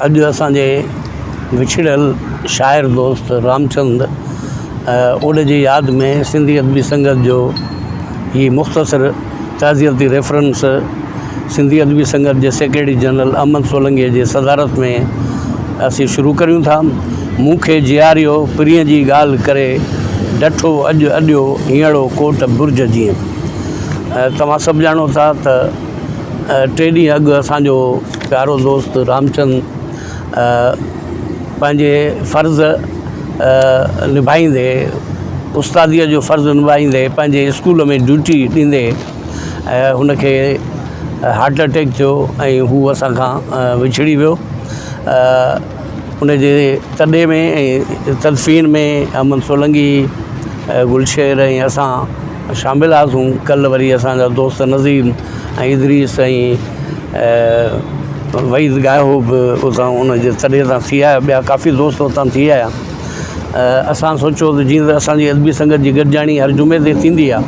اڄ اسان جي وڇڙيل شاعر دوست رامچند اوڏ جي ياد ۾ سنڌي ادبي سنگت جو هي مختصر تعزيتي ريفرنس سنڌي ادبي سنگت جي سيڪريٽري جنرل احمد سولنگيء جي صدارت ۾ اسين شروع ڪريون ٿا. مون کي جياريو پرينء جي ڳالهه ڪري ڊٺو اڄ اڏيو هينئڙو ڪوٽ برج جيئن. توهان سڀ ڄاڻو ٿا ته ٽي ڏينهن اڳ اسان جو پيارو دوست رامچند پنهنجي فرض نڀائيندي استاديء جو فرض نڀائيندي پنهنجي اسڪول ۾ ڊيوٽي ڏيندي هن کي هارٽ اٽيڪ ٿيو ۽ هو اسان کان وڇڙي ويو. ان جي تڏي ۾ ۽ تدفين ۾ احمد سولنگي، گلشير ۽ اسان شامل هئاسون. ڪلهه وري اسان جا دوست نظيم ۽ ادريس ۽ وحيد ڳاهيو به اتان ان جي تڏي تان ٿي آيا. ٻيا ڪافي دوست اتان ٿي آيا. اسان سوچيو ته جيئن ته اسان جي ادبي سنگت جي گڏجاڻي هر جمعي تي ٿيندي آهي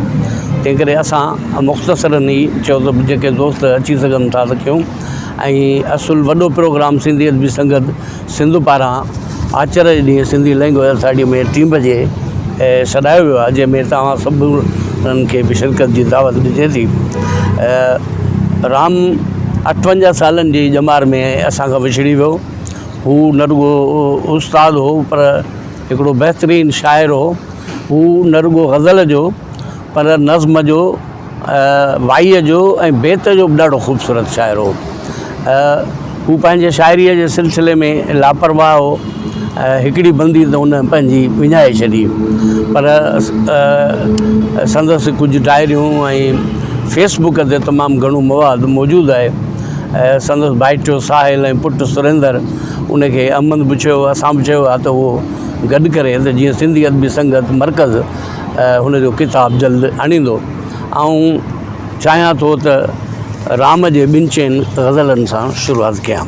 تنهن ڪري اسان مختصرن ئي چيو ته جيڪي دوست اچي سگهن ٿا ته ڪيون ۽ اصل وڏو پروگرام سنڌي ادبي سنگت سنڌ پاران آچر جي ڏينهن سنڌي لينگويج اٿارٽي ۾ ٽين بجي سڏايو ويو آهي جنهن ۾ توهان سڀني کي به شرڪت جي دعوت ڏجي ٿي رام اٺونجاهه سالن جي ڄمار ۾ اسان کان وڇڙي ويو هو نه رڳو استاد هو پر هڪڙو بهترين شاعر هو. هو نه رڳو غزل جو پر نظم جو، وائيء جو ۽ بيت جو به ڏاڍو خوبصورت شاعر هو. هو پنهنجي شاعريء جي سلسلي ۾ لاپرواهه هو. هڪڙي بندي ته هن پنهنجي وڃائي ڇڏي پر سندس ڪجهه ڊائريون ۽ فيس بڪ تي تمام گهڻو مواد موجود آهي. سندس ڀائٽيو ساحل ۽ پٽ سريندر ان کي احمد به چيو اسان به چيو آهي ته اهو گڏ ڪري ته جيئن سنڌي ادبي سنگت مرڪز هن جو ڪتاب جلد آڻيندو. آئون چاهيان ٿو ته رام جي ٻن چئن غزلن سان شروعات ڪيان.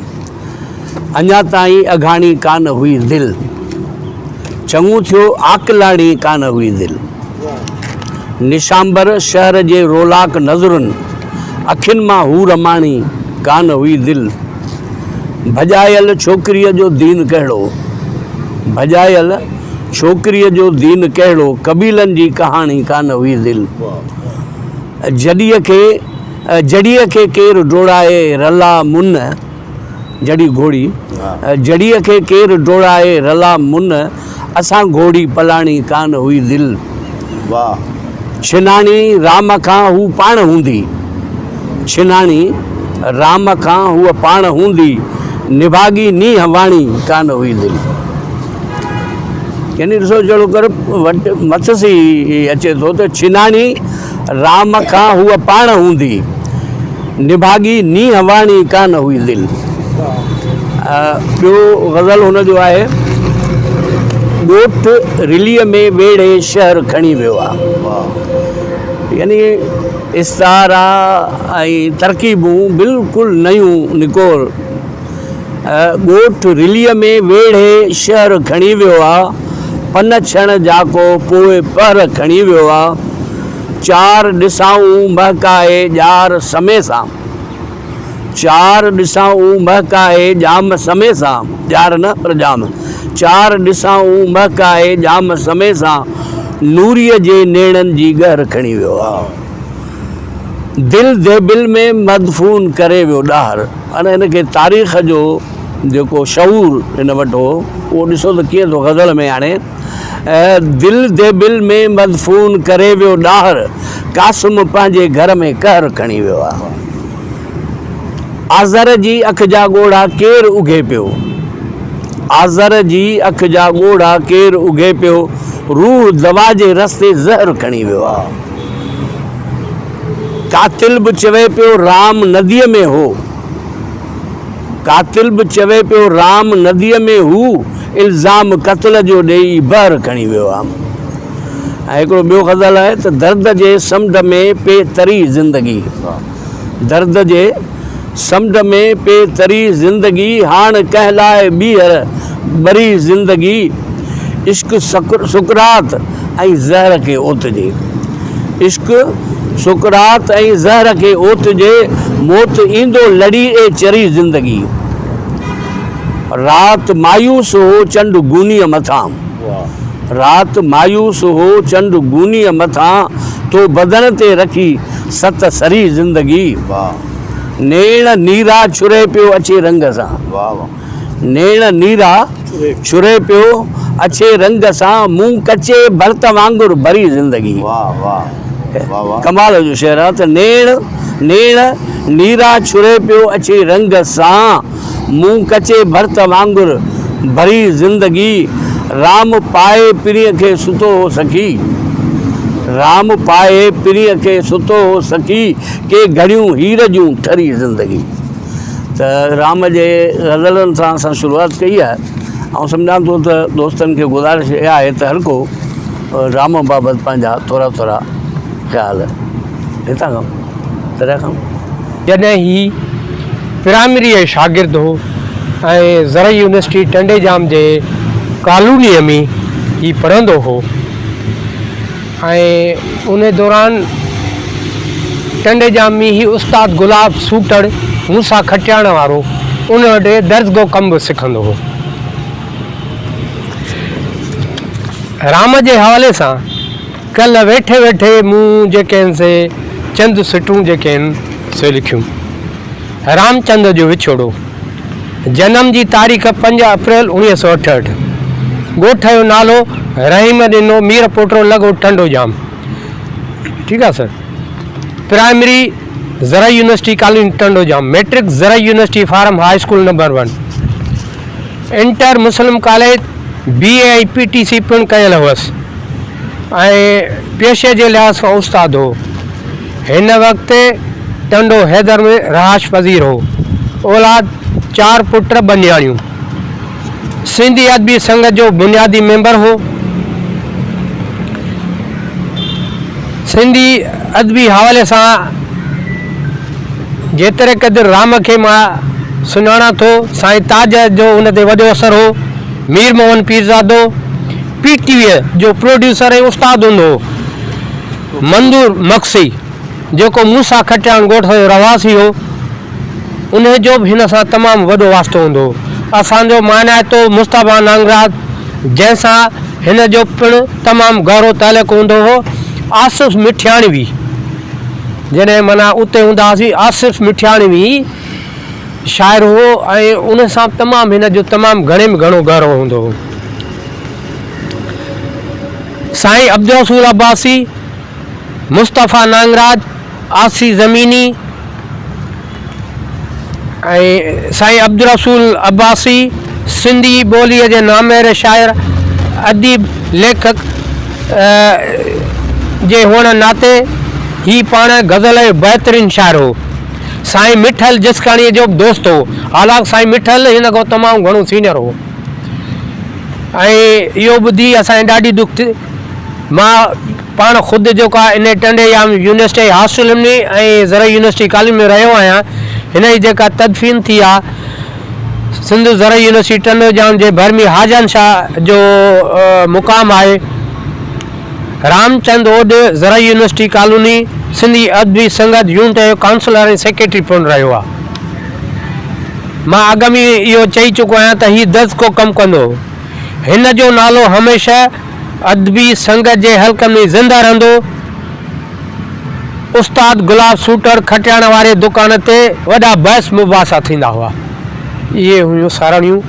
اڃا تائين اگهاڻي ڪانه هئي دل. چڱو ٿيو عاقلاڻي ڪانه هئي دل. نشانبر شهر جي رولاڪ نظرن، اکين مان هو رماڻي ڪانه هئي دل. ڀڄايل ڇوڪريء جو دين ڪهڙو؟ ڀڄايل ڇوڪريء جو دين ڪهڙو؟ قبيلن جي ڪهاڻي ڪانه هئي دل. جڏيء کي جڙيء کي ڪير ڊوڙائي رلا منه. جڙي گهوڙي جڙيء کي ڪير ڊوڙائي رلا من اسان گهوڙي پلاڻي ڪانه هئي دل ڇناڻي رام کان هو پاڻ هوندي ڇناڻي رام کان هوء پاڻ هوندي نڀاڳي نينهن واڻي ڪانه هئي دل يعني ڏسو جهڙو ڪر وٽ مٿس ئي اچي ٿو ته ڇناڻي رام کان هوء پاڻ هوندي، نڀاڳي نينهن واڻي ڪانه هئي دل. ٻيو غزل هن جو آهي، ڳوٺ رليء ۾ ويڙهي شهر کڻي ويو آ. يعني استعارا ۽ ترڪيبون بلڪل نيون نڪور. ڳوٺ رليء ۾ ويڙهي شهر کڻي ويو آ، پن ڇڻ جا ڪو پوء پهر کڻي ويو آ، چار ڏسائون مهڪائي ڄار سمي سان، چار ڏسائون مهڪائي ڄام سمي سان، ڄار نه پر ڄام، چار ڏسائون مهڪائي ڄام سمي سان، نوريء جي نيڻن جي ڳهر کڻي ويو آ. دل ديبل ۾ مدفون ڪري ويو ڏاهر. هاڻي هن کي تاريخ جو جيڪو شعور هن وٽ هو اهو ڏسو ته ڪيئن ٿو غزل ۾ آڻي دل ديبل ۾ مدفون ڪري ويو ڏاهر قاسم پنهنجي گهر ۾ قهر کڻي ويو آ آذر جي اک جا ڳوڙها ڪير اگهي پيو آذر جي اک جا ڳوڙها ڪير اگهي پيو روح دوا جي رستي زهر کڻي ويو آ. قاتل به چوي پيو رام نديء ۾ هو. قاتل به چوي پيو رام نديء ۾ هو، الزام قتل جو ڏيئي بحر کڻي ويو آ. ۽ هڪڙو ٻيو غزل آهي ته درد جي سمنڊ ۾ پي تري زندگي. درد جي سمنڊ ۾ پي تري زندگي، هاڻ ڪنهن لاء ٻيهر ٻري زندگي. عشق سقراط ۽ زهر کي اوتجي. عشق سقراط ۽ زهر کي اوتجي، موت ايندو لڙي اي چري زندگي. رات مايوس هو چنڊ گونيء مٿان. رات مايوس هو چنڊ گونيء مٿان، تو بدن تي رکي ست سري زندگي. نيڻ نيرا ڇري پيو اڇي رنگ سان. نيڻ نيرا ڇري پيو اڇي رنگ سان، مون ڪچي ڀرت وانگر ڀري زندگي. ڪمال جو شعر آ ته نيڻ نيڻ نيرا ڇري پيو اڇي رنگ سان، مون ڪچي ڀرت وانگر ڀري زندگي. رام پائي پرينء کي ستو هو سکي. رام پائي پرينء کي ستو هو سکي، ڪي گهڙيون هير جون ٺري زندگي. ته رام جي غزلن سان اسان شروعات ڪئي آهي. آئون سمجهان ٿو ته دوستن کي گذارش اها آهي ته هر ڪو رام بابت پنهنجا ٿورا ٿورا خيال هتان کان دريا کان. جڏهن هي پرائمريء جو شاگرد هو ۽ زرعي يونيورسٽي ٽنڊي ڄام جي ڪالونيء ۾ هي پڙهندو هو ۽ ان دوران ٽنڊي ڄام ۾ هي استاد گلاب سوٽڙ موسيٰ کٽياڻ وارو ان وٽ درسگو ڪم به سکندو هو. رام جي حوالي سان ڪلهه ويٺي ويٺي مون جيڪي آهن سي چند سٽون جيڪي آهن سي لکيون. رامچند جو وڇوڙو، جنم جي تاريخ پنج اپريل 1968، ڳوٺ جو نالو رحيم ڏنو مير پوٽرو لڳو ٽنڊو ڄام. ٺيڪ آ سر. پرائمري زرعي university colony Tando Jam, matric زرعي university farm high school number one, inter Muslim college, B A ۽ P T C پڻ ڪيل هئس ۽ پيشي جي لحاظ کان استاد هو. هن وقت ٽنڊو حيدر ۾ رهائش پذير هو. اولاد چار پٽ ٻه نياڻيون. سنڌي ادبي سنگت جو بنيادي ميمبر هو. سنڌي ادبي حوالي سان جيتري قدر رام کي مان سڃاڻان ٿو، سائين تاج جو ان تي وڏو اثر هو. Mir Muhammad Pirzado P T V جو پروڊيوسر ۽ استاد هوندو هو. منظور مگسي جيڪو موسيٰ کٽياڻ ڳوٺ جو رهواسي هو، انهيء جو به هن سان تمام وڏو واسطو هوندو هو. اسان جو مانائتو مصطفيٰ نانگراج جنهن سان هن جو پڻ تمام گهرو تعلق هوندو هو. آصف مٺياڻوي جڏهن معنيٰ اتي هوندا هئاسين، آصف مٺياڻوي شاعر هو ۽ ان سان به تمام هن جو تمام گهڻي ۾ گهڻو گهرو هوندو هو. سائين عبدالرسول عباسي، مصطفيٰ نانگراج، آسي زميني ۽ سائين عبدالرسول عباسي سنڌي ٻوليء جي نامياري شاعر، اديب، ليکڪ جي هئڻ ناتي هي پاڻ غزل جو بهترين شاعر هو. سائين مٺل جسڪاڻيء جو به دوست هو. حالانڪ سائين مٺل هن کان تمام گهڻو سينئر هو ۽ اهو ٻڌي اسان کي ڏاڍي ڏک ٿي. مان پاڻ خود جيڪو آهي انهي ٽنڊي ڄام يونيورسٽي جي هاسٽل ۾ ۽ زرعي يونيورسٽي ڪاليج ۾ رهيو آهيان. هن جي جيڪا تدفين ٿي آهي سنڌ زرعي يونيورسٽي ٽنڊو ڄام جي ڀر ۾ حاجن شاهه جو مقام آهي. رامچند اوڏ زرعي university colony Sindhi Adabi Sangat unit جو ڪائونسلر ۽ سيڪريٽري پڻ رهيو آهي. مان اڳ ۾ اهو چئي چڪو آهيان ته هي دز ڪو ڪم ڪندو هو. هن جو نالو هميشه ادبي سنگت جي حلقن ۾ زنده رهندو. استاد گلاب سوٽهڙ کٽياڻ واري دڪان تي وڏا بحث مباحثا ٿيندا هئا. اهي هيون ساراڻيون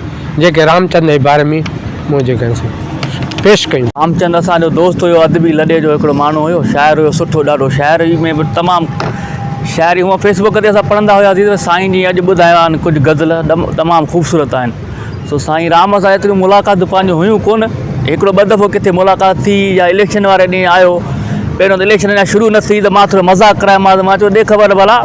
جيڪي رامچند جي باري ۾ مون جيڪڏهن سي پيش ڪيون. رامچند اسان جو دوست هيو، ادبي لڏي جو هڪڙو ماڻهو هيو، شاعر هيو سٺو ڏاڍو، شاعري ۾ به تمام شاعري هونء فيس بڪ تي اسان پڙهندا هياسين ته سائين جي اڄ ٻڌايا آهن ڪجهه غزل تمام خوبصورت آهن. سو سائين رام سان ايتريون ملاقاتون پنهنجون هيون ڪونه، هڪڙو ٻه دفعو ڪٿي ملاقات ٿي يا اليڪشن واري ڏينهن آيو، پهريون ته اليڪشن اڃا شروع نه ٿي ته مان ٿورو مذاق ڪرايومانس، مان چيو ڏي خبر ڀلا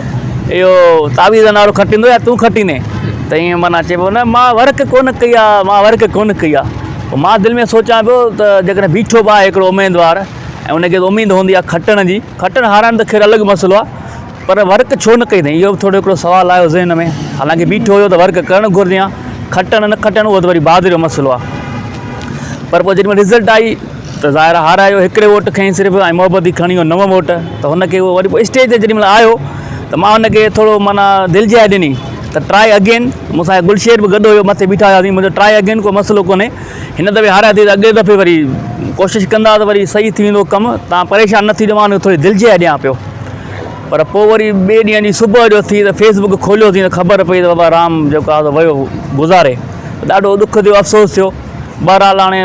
اهو تعويذن وارو کٽيندو يا تون کٽيندين؟ ته ائين معنيٰ چئي پيو نه مان ورڪ ڪونه ڪئي آ، مان ورڪ ڪونه ڪئي آ. پوء مان دل ۾ سوچان پيو ته جيڪڏهن بيٺو به آهي هڪڙو اميدوار ۽ ان کي ته اميد هوندي آ کٽڻ جي، کٽڻ هارائڻ ته خير الڳ مسئلو آ. پر ورڪ ڇو نه ڪئي اٿئين؟ اهو به ٿورو هڪڙو سوال آيو ذهن ۾. حالانڪه بيٺو هيو ته ورڪ ڪرڻ گهرجي ها، کٽڻ نه کٽڻ اهو ته وري بعد جو مسئلو آهي. پر پوء جيڏي مهل رزلٽ آئي ته ظاهر آهي هارايو، هڪڙي ووٽ کنئي صرف ۽ محبتي کڻي ويو نو ووٽ ته هن کي اهو وري پوء اسٽيج تي جيڏي مهل آيو ته مان هن کي ٿورو معنيٰ دلجاء ڏني ته ٽرائي اگين مون سان گلشير به گڏ هيو مٿي بيٺا هياسين مون چيو ٽرائي اگين ڪو مسئلو ڪونهي هن دفعي هاريا ٿي ته اڳئين دفعي وري ڪوشش ڪندا ته وري صحيح ٿي ويندو ڪم تان پريشان نه ٿيجو مان ٿوري دلجاء ڏيان پيو پر پوء وري ٻئي ڏينهن جي صبح جو اٿي ته فيس بڪ کوليوسين ته خبر پئي ته بابا رام جيڪو آهي سو ويو گذاري ڏاڍو ڏک ٿيو افسوس ٿيو بهرحال هاڻي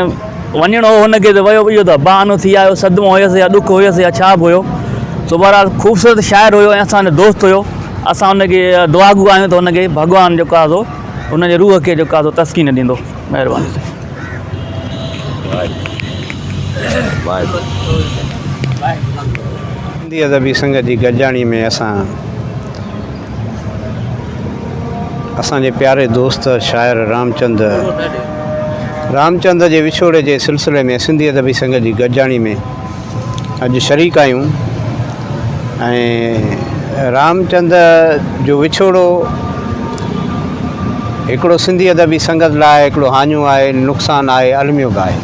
وڃڻو هو هن کي ته ويو اهو ته بهانو ٿي آيو صدمو هيس يا ڏک هيس يا ڇا به هيو سو بهرحال خوبصورت شاعر هيو ۽ اسان جو دوست هيو اسان هن کي دعاگو آهيون ته هن کي ڀڳوان جيڪو آهي سو هن جي روح کي جيڪو آهي سو تسڪين ڏيندو مهرباني سنڌي ادبي سنگت جي گڏجاڻي ۾ اسان اسان جي پياري دوست شاعر رامچند رامچند جي وڇوڙي جي سلسلي ۾ سنڌي ادبي سنگت جي گڏجاڻي ۾ اڄ شريڪ آهيون ۽ رامچند جو وڇوڙو هڪڙو سنڌي ادبي سنگت لاء هڪڙو هاڃو آهي نقصان آهي الميو به آهي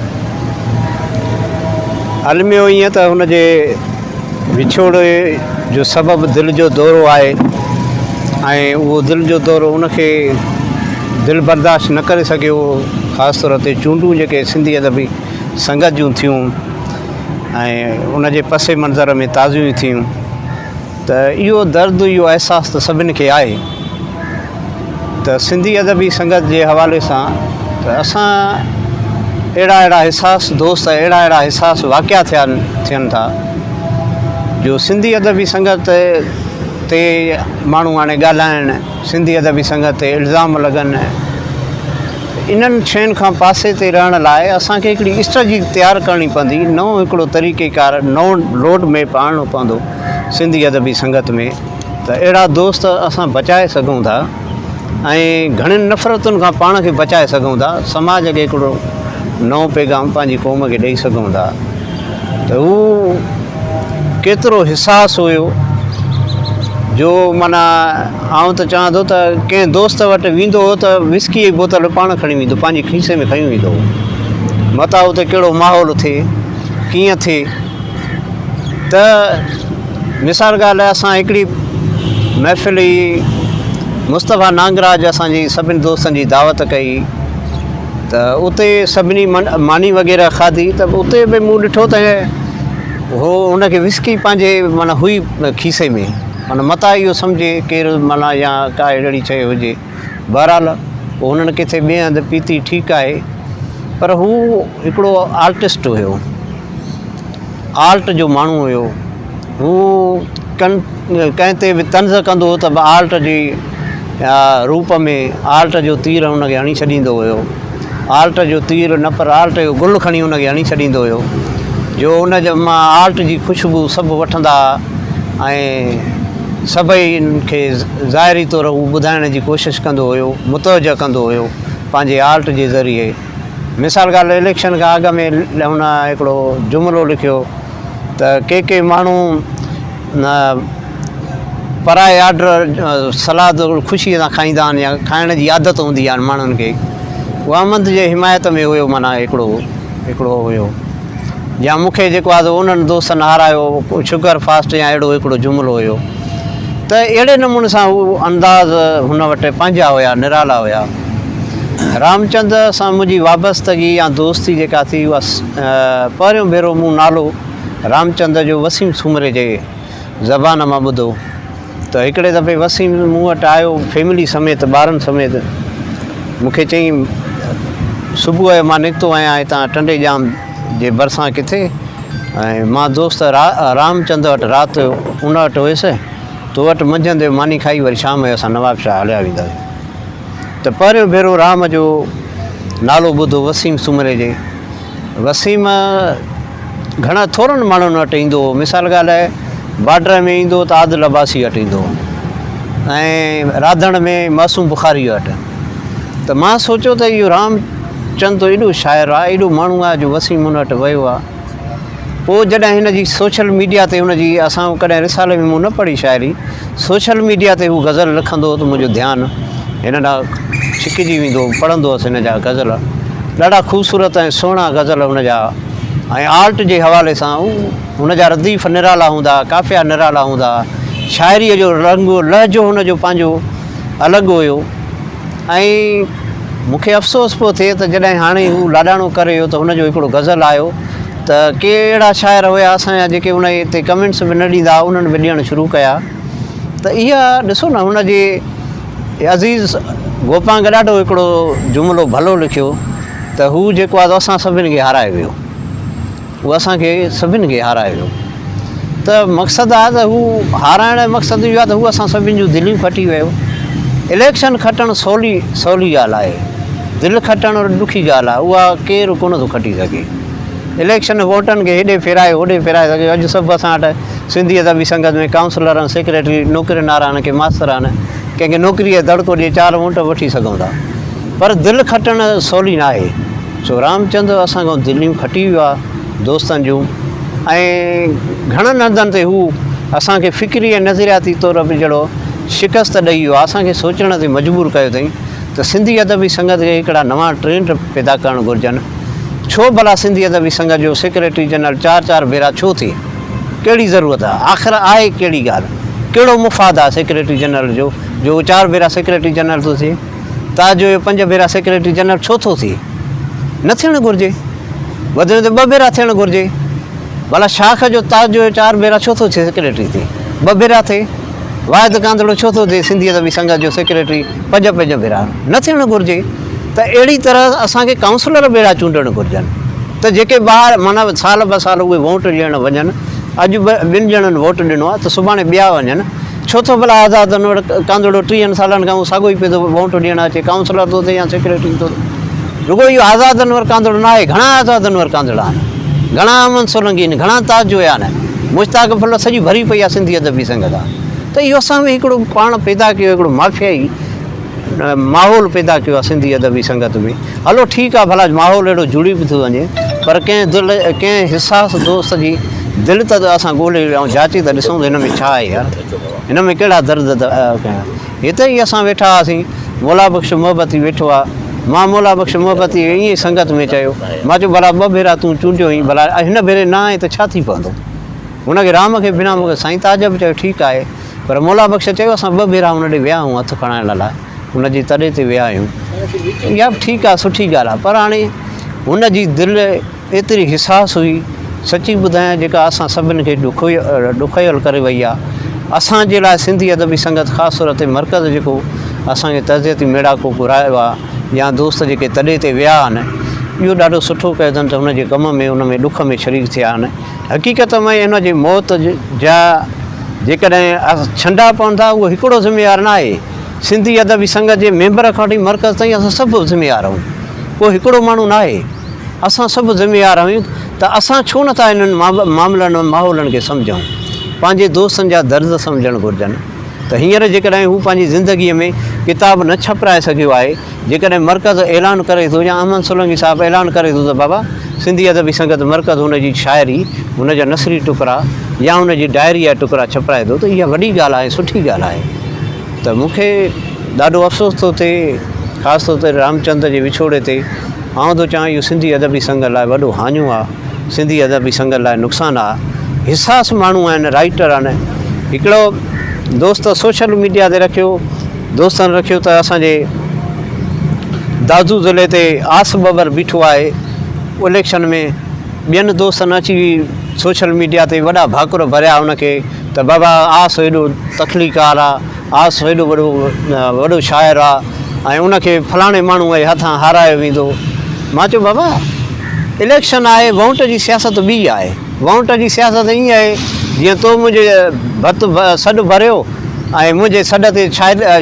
الميو ائين ته هن جي وڇوڙي جو سبب دل جو دورو آهي ۽ اهو دل جو دورو ان کي دل برداشت نه ڪري سگهيو خاص طور تي چونڊون جيڪي سنڌي ادبي سنگت جون ٿيون ۽ ان جي پس منظر ۾ تازيون ٿيون ته اهو درد اهو احساس ته سڀني کي آهي ته سنڌي ادبي سنگت جي حوالي سان ته اسان اهڙا اهڙا حساس دوست اهڙا اهڙا حساس واقعا ٿيا ٿين ٿا جو سنڌي ادبي سنگت تي ماڻهو هاڻي ڳالهائڻ سنڌي ادبي سنگت تي الزام لڳن انهن شين کان پاسي تي رهڻ لاء اسان کي هڪڙي اسٽريٽجي تيار ڪرڻي پوندي، نئون هڪڙو طريقي ڪار، نئون روڊ ميپ آڻڻو پوندو سنڌي ادبي سنگت ۾ ته اهڙا دوست اسان بچائي سگهون ٿا ۽ گهڻين نفرتن کان پاڻ کي بچائي سگهون ٿا، سماج کي هڪڙو نئون پيغام پنهنجي قوم کي ڏئي سگهون ٿا ته هو ڪيترو حساس هيو جو معنيٰ آئون ته چوان ٿو ته ڪنهن دوست وٽ ويندو هو ته وسڪيء جي بوتل به پاڻ کڻي ويندو پنهنجي کيسي ۾ کڻي ويندو هو متان اتي ڪهڙو ماحول ٿئي ڪيئن ٿئي ته مثال ڳالهه اسان هڪڙي محفل هئي مصطفيٰ نانگراج اسانجي سڀني دوستن جي دعوت ڪئي ته اتي سڀني ماني وغيره کاڌي ته اتي به مون ڏٺو ته هو هن کي وسڪي پنهنجي معنيٰ هئي کيسي ۾ معنيٰ متان اهو سمجهي ڪير معنيٰ يا ڪا اهڙي شيء هجي. بهرحال پوء هنن ڪٿي ٻئي هنڌ پيتي ٺيڪ آهي پر هو هڪڙو آرٽسٽ هيو. آرٽ جو ماڻهو هيو. هو ڪن ڪنهن تي به طنز ڪندو هو ته به آرٽ جي روپ ۾ آرٽ جو تير هن کي هڻي ڇڏيندو هيو. آرٽ جو تير نه پر آرٽ جو گل کڻي ان کي هڻي ڇڏيندو هيو جو ان جي مان آرٽ جي خوشبو سڀ وٺندا ها ۽ سڀئي کي ظاهري طور هو ٻڌائڻ جي ڪوشش ڪندو هيو متوجه ڪندو هيو پنهنجي آرٽ جي ذريعي مثال ڳالهه اليڪشن کان اڳ ۾ هن هڪڙو جملو لکيو ته ڪي ڪي ماڻهو پرائي آرڊر سلاد خوشيء سان کائيندا آهن يا کائڻ جي عادت هوندي آهي ماڻهن کي اهو احمد جي حمايت ۾ هيو معنيٰ هڪڙو هڪڙو هيو يا مون کي جيڪو آهي سو انهن دوستن هارايو شگر فاسٽ يا اهڙو هڪڙو جملو هيو ته اهڙي نموني سان هو انداز هن وٽ پنهنجا هيا نرالا هيا رامچند سان منهنجي وابستگي يا دوستي جيڪا ٿي اها پهريون ڀيرو مون نالو رامچند جو وسيم سومري جي زبان مان ٻڌو ته هڪڙي دفعي وسيم مون وٽ آيو فيملي سميت ٻارن سميت مون کي چيائين صبح جو مان نڪتو آهيان هتان ٽنڊي ڄام جي ڀرسان ڪٿي ۽ مان دوست رام چند وٽ رات جو ان وٽ هيس تو وٽ منجهند جو ماني کائي وري شام جو اسان نواب شاهه هليا وينداسين ته پهريون ڀيرو رام جو نالو ٻڌو وسيم سومري جي وسيم گهڻا ٿورن ماڻهن وٽ ايندو هو. مثال ڳالهه آهي بارڊر ۾ ايندو هو ته عادل عباسي وٽ ايندو هو ۽ راڌڻ ۾ معصوم بخاري وٽ. ته مان سوچيو ته اهو رام چند ايڏو شاعر آهي، ايڏو ماڻهو آهي جو وسيم ان وٽ ويو آهي. پوء جڏهن هن جي سوشل ميڊيا تي هن جي اسان ڪڏهن رسالي ۾ مون نه پڙهي شاعري، سوشل ميڊيا تي هو غزل لکندو هو ته منهنجو ڌيان هن ڏانهن ڇڪجي ويندو هو، پڙهندو هوس هن جا غزل. ڏاڍا خوبصورت ۽ سهڻا غزل هن جا ۽ آرٽ جي حوالي سان هن جا رديف نرالا هوندا، قافيا نرالا هوندا، شاعريء جو رنگ لهجو هن جو پنهنجو الڳ هيو ۽ مون کي افسوس پيو ٿئي ته جڏهن هاڻي هو لاڏاڻو ڪري ويو ته هن جو هڪڙو غزل آيو ته ڪي اهڙا شاعر هيا اسان جا جيڪي ان تي ڪمينٽس به نه ڏيندا هئا انهن به ڏيڻ شروع ڪيا ته اها ڏسو نه هن جي عزيز گوپانگ ڏاڍو هڪڙو جملو ڀلو لکيو ته هو جيڪو آهي اسان سڀني کي هارائي ويو هو اسان کي سڀني کي هارائي ويو ته مقصد آهي ته هو هارائڻ جو مقصد اهو آهي ته هو اسان سڀني جون دليون کٽي ويو اليڪشن کٽڻ سولي سولي ڳالهه آهي دل کٽڻ ڏکي ڳالهه آهي اها ڪير ڪونه ٿو کٽي سگهي اليڪشن ووٽن کي هيڏي ڦيرائي هوڏي ڦيرائي سگهي اڄ سڀ اسان وٽ سنڌي ادبي سنگت ۾ ڪائونسلر ۽ سيڪريٽري نوڪرين وارا آهن ڪي ماستر آهن ڪنهن کي نوڪري جو دڙڪو ڏئي چار ووٽ وٺي سگهون ٿا پر دل کٽڻ سولي نه آهي سو رامچند اسان کان دليون کٽي ويو آهي دوستن جون ۽ گهڻن هنڌن تي هو اسان کي فڪري ۽ نظرياتي طور به جهڙو شڪست ڏئي ويو آهي اسان کي سوچڻ تي مجبور ڪيو اٿئي ته سنڌي ادبي سنگت کي هڪڙا نوان ٽرينڊ پيدا ڪرڻ گهرجن ڇو ڀلا سنڌي ادبي سنگت جو سيڪريٽري جنرل چار چار ڀيرا ڇو ٿئي ڪهڙي ضرورت آهي آخر آهي ڪهڙي ڳالهه ڪهڙو مفاد آهي سيڪريٽري جنرل جو جو هو چار ڀيرا سيڪريٽري جنرل ٿو ٿئي تاج جو پنج ڀيرا سيڪريٽري جنرل ڇو ٿو ٿئي؟ نه ٿيڻ گهرجي. وڌ ۾ وڌ ٻه ڀيرا ٿيڻ گهرجي. ڀلا شاخ جو تاج جو چار ڀيرا ڇو ٿو ٿئي سيڪريٽري ٿئي؟ ٻه ڀيرا ٿئي. واحد ڪانڌڙو ڇو ٿو ٿئي سنڌي ادبي سنگت جو سيڪريٽري پنج پنج ڀيرا؟ نه ٿيڻ گهرجي. ته اهڙي طرح اسان کي ڪائونسلر به اهڙا چونڊڻ گهرجن ته جيڪي ٻاهر معنيٰ سال به سال اهي ووٽ ڏيڻ وڃن. اڄ ٻن ڄڻن ووٽ ڏنو آهي ته سڀاڻي ٻيا وڃن. ڇو ٿو ڀلا آزاد انور ڪانڌڙو ٽيهن سالن کان اهو ساڳيو ئي پيو ٿو ووٽ ڏيڻ اچي ڪائونسلر ٿو ٿئي يا سيڪريٽري ٿو ٿئي رڳو اهو آزاد انور ڪانڌڙو نه آهي گهڻا آزاد انور ڪانڌڙا آهن گهڻا احمد سولنگي آهن گهڻا تاج جويا آهن مشتاق ڦل سڄي ڀري پئي آهي سنڌي ادبي سنگت آهي ته اهو اسان ۾ هڪڙو پاڻ پيدا ڪيو هڪڙو مافيائي ماحول پيدا ڪيو آهي سنڌي ادبي سنگت ۾ هلو ٺيڪ آهي ڀلا ماحول اهڙو جڙي به ٿو وڃي پر ڪنهن دل ڪنهن حساس دوست جي دل ته اسان ڳولي ۽ جاچي ته ڏسون ته هن ۾ ڇا آهي يار هن ۾ ڪهڙا درد هتي ئي اسان ويٺا هئاسين مولا بخش محبتي ويٺو آهي مان مولا بخش محبتي ائين ئي سنگت ۾ چيو مان چيو ڀلا ٻه ڀيرا تون چونڊيو آهين ڀلا هن ڀيري نه آئين ته ڇا ٿي پوندو هن کي رام کي بنا مون کي سائين تاج به چيو ٺيڪ آهي پر مولا بخش چيو اسان ٻه ڀيرا هن ڏي ويا آهيون هٿ کڻائڻ لاء هن جي تڏي تي ويا آهيون اها به ٺيڪ آهي سٺي ڳالهه آهي پر هاڻي هن جي دل ايتري حساس هئي سچي ٻڌايان جيڪا اسان سڀن کي ڏکوئي ڏکويل ڪري وئي آهي اسان جي لاء سنڌي ادبي سنگت خاص طور تي مرڪز جيڪو اسان کي تعزيتي ميڙاڪو گهرايو آهي يا دوست جيڪي تڏي تي ويا آهن اهو ڏاڍو سٺو ڪيو اٿن ته هن جي غم ۾ ان ۾ ڏک ۾ شريڪ ٿيا آهن حقيقت ۾ هن جي موت جا جيڪڏهن ڇنڊا پون ٿا اهو هڪڙو ذميوار نه آهي. سنڌي ادبي سنگت جي ميمبر کان وٺي مرڪز تائين اسان سڀ ذميوار آهيون. ڪو هڪڙو ماڻهو نه آهي. اسان سڀ ذميوار آهيون ته اسان ڇو نه ٿا انهن معاملن ۽ ماحولن کي سمجهون. پنهنجي دوستن جا درد سمجهڻ گهرجن ته هينئر جيڪڏهن هو پنهنجي زندگيء ۾ ڪتاب نه ڇپرائي سگهيو آهي جيڪڏهن مرڪز اعلان ڪري ٿو يا احمد سولنگي صاحب اعلان ڪري ٿو ته بابا سنڌي ادبي سنگت مرڪز هن جي شاعري، هن جا نثري ٽڪرا يا هن جي ڊائري جا ٽڪرا ڇپرائي ٿو ته اها وڏي ڳالهه آهي سٺي ڳالهه آهي ته مون کي ڏاڍو افسوس ٿو ٿئي خاص طور تي رامچند جي وڇوڙي تي آئون ٿو چوان اهو سنڌي ادبي سنگت لاء وڏو هاڃو آهي سنڌي ادبي سنگت لاء نقصان آهي حساس ماڻهو آهن رائيٽر آهن هڪڙو دوست سوشل ميڊيا تي رکيو دوستن رکيو ته اسان جي دادو ضلعي تي آس ٻٻر بيٺو آهي اليڪشن ۾ ٻين دوستن اچي سوشل ميڊيا تي وڏا ڀاڪر ڀريا ان کي ته بابا آس هيڏو تخليقار آ آس هيڏو وڏو وڏو شاعر آ ۽ ان کي فلاڻي ماڻهو جي هٿان هارايو ويندو مان چيو بابا اليڪشن آهي ووٽ جي سياست ٻي آهي ووٽ جي سياست ائين آهي جيئن تو منهنجي ڀت سڏ ڀريو ۽ منهنجي سڏ تي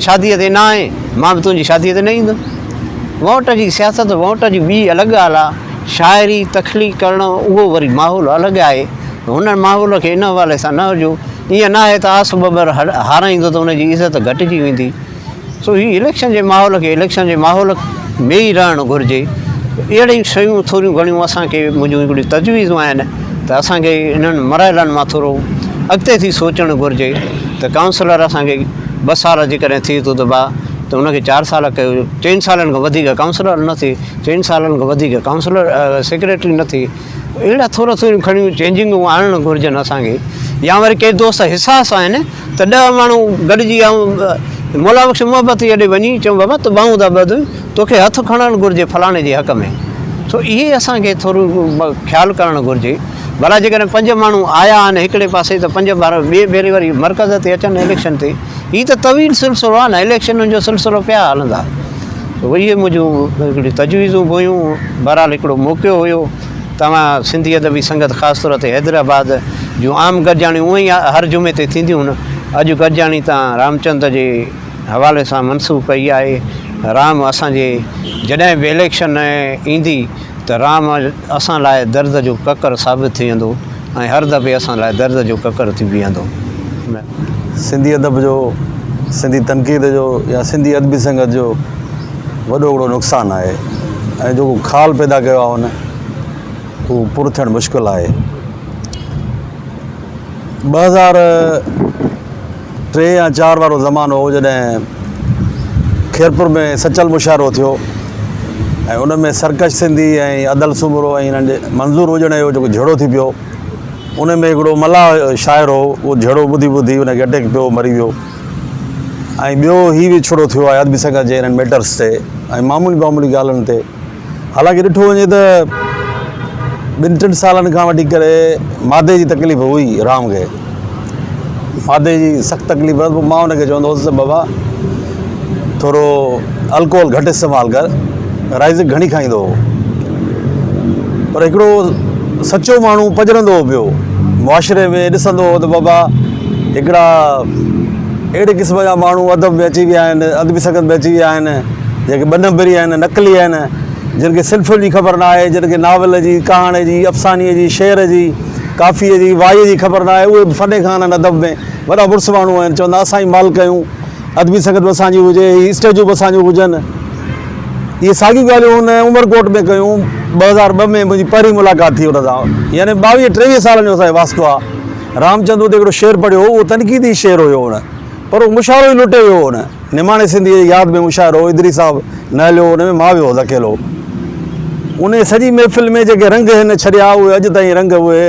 شاديء تي نه آئين، مان به تنهنجي شاديء تي نه ايندس. ووٽ جي سياست ووٽ جي ٻي الڳ ڳالهه آ. شاعري تخليق ڪرڻ اهو وري ماحول الڳ آهي. هن ماحول کي ان حوالي سان نه هجو. ائين نه آهي ته آس ٻٻر هارائيندو ته ان جي عزت گهٽجي ويندي. سو هي اليڪشن جي ماحول کي اليڪشن جي ماحول ۾ ئي رهڻ گهرجي. اهڙيون شيون ٿوريون گهڻيون اسان کي منهنجون هڪڙيون تجويزون آهن ته اسان کي انهن مرحلن مان ٿورو اڳتي ٿي سوچڻ گهرجي ته ڪائونسلر اسان کي ٻه سال جيڪڏهن ٿئي ٿو ته با ته ان کي چار سال ڪيو چئن سالن کان وڌيڪ ڪائونسلر نه ٿئي چئن سالن کان وڌيڪ ڪائونسلر سيڪريٽري نه ٿئي اهڙا ٿورا ٿوريون کڻيون چينجنگون آڻڻ گهرجن اسان کي يا وري ڪي دوست حساس آهن ته ڏهه ماڻهو گڏجي ۽ مولا بخش محبت جي ڏي وڃي چيم بابا تون ٻانهون ٿا ٻڌ توکي هٿ کڻڻ گهرجي فلاڻي جي حق ۾. سو اهي اسان کي ٿورو خيال ڪرڻ گهرجي. ڀلا جيڪڏهن پنج ماڻهو آيا آهن هڪڙي پاسي ته پنج ٻار ٻئي ڀيري وري مرڪز تي اچن اليڪشن تي. هي ته طويل سلسلو آهي نه اليڪشنن جو سلسلو پيا هلندا. سو اهي منهنجون هڪڙيون تجويزون به هيون. بهرحال هڪڙو موقعو هيو. توهان سنڌي ادبي سنگت خاص طور تي حيدرآباد جون عام گڏجاڻيون اونئن ئي هر جمعي تي ٿينديون هن. اڄ گڏجاڻي توهان رامچند جي حوالي سان منسوب ڪئي آهي. رام اسان جي جڏهن به اليڪشن ايندي ته رام اسان لاء درد جو ڪڪر ثابت ٿي ويندو ۽ هر دفعي اسان لاء درد جو ڪڪر ٿي بيهندو. سنڌي ادب جو، سنڌي تنقيد جو يا سنڌي ادبي سنگت جو وڏو هڪڙو نقصان آهي ۽ جيڪو خال پيدا ڪيو آهي هن اهو پر ٿيڻ مشڪل آهي. 2003 يا چار وارو زمانو هو جڏهن خيرپور ۾ سچل مشاعرو ٿيو ۽ ان ۾ سرڪش سنڌي ۽ ادل سومرو ۽ انهن جي منظور هجڻ جو جيڪو جهيڙو ٿي پيو ان ۾ هڪڙو ملاح شاعر هو اهو جهيڙو ٻڌي ٻڌي ان کي اٽيڪ پيو مري ويو ۽ ٻيو هي به ڇڙو ٿيو آهي ادبي سنگت جي انهن ميٽرس تي ۽ معمولي معمولي ڳالهين تي حالانڪه ڏٺو وڃي ته ٻن ٽن سالن کان وٺي ڪري مادي جي تڪليف هئي رام کي مادي جي سخت تڪليف هئس پوء مان هن کي چوندو هوس ته بابا ٿورو الڪوهل گهٽ استعمال ڪر رائزڪ گهڻي کائيندو هو پر هڪڙو سچو ماڻهو پڄرندو هو پيو معاشري ۾ ڏسندو هو ته بابا هڪڙا اهڙي قسم جا ماڻهو ادب ۾ اچي ويا آهن ادبي سنگت ۾ اچي ويا آهن جيڪي ٻه نمبري آهن نقلي آهن جن کي صنفن جي خبر نه آهي جن کي ناول جي ڪهاڻي جي افساني جي شعر جي ڪافيء جي وائيء جي خبر نه آهي اهي به فني خان آهن ادب ۾ وڏا مڙس ماڻهو آهن چوندا اسان ئي مالڪ آهيون ادبي سنگت به اسان جي هجي هي اسٽيجون به اسان جون هجن اهي ساڳيون ڳالهيون هن عمرڪوٽ ۾ ڪيون 2002 ۾ منهنجي پهرين ملاقات ٿي ان سان يعني ٻاويهه ٽيويهه سالن جو اسان جو واسطو آهي رامچند اتي هڪڙو شعر پڙهيو هو اهو تنقيدي شعر هيو هن پر اهو مشاعرو ئي لٽي ويو هو هن نماڻي سنڌيء جي ياد ۾ مشاعرو هو ادريس صاحب نه هليو هو ان ۾ مان ويو هوس اڪيلو ان سڄي محفل ۾ جيڪي رنگ هن ڇڏيا اهي اڄ تائين رنگ اهي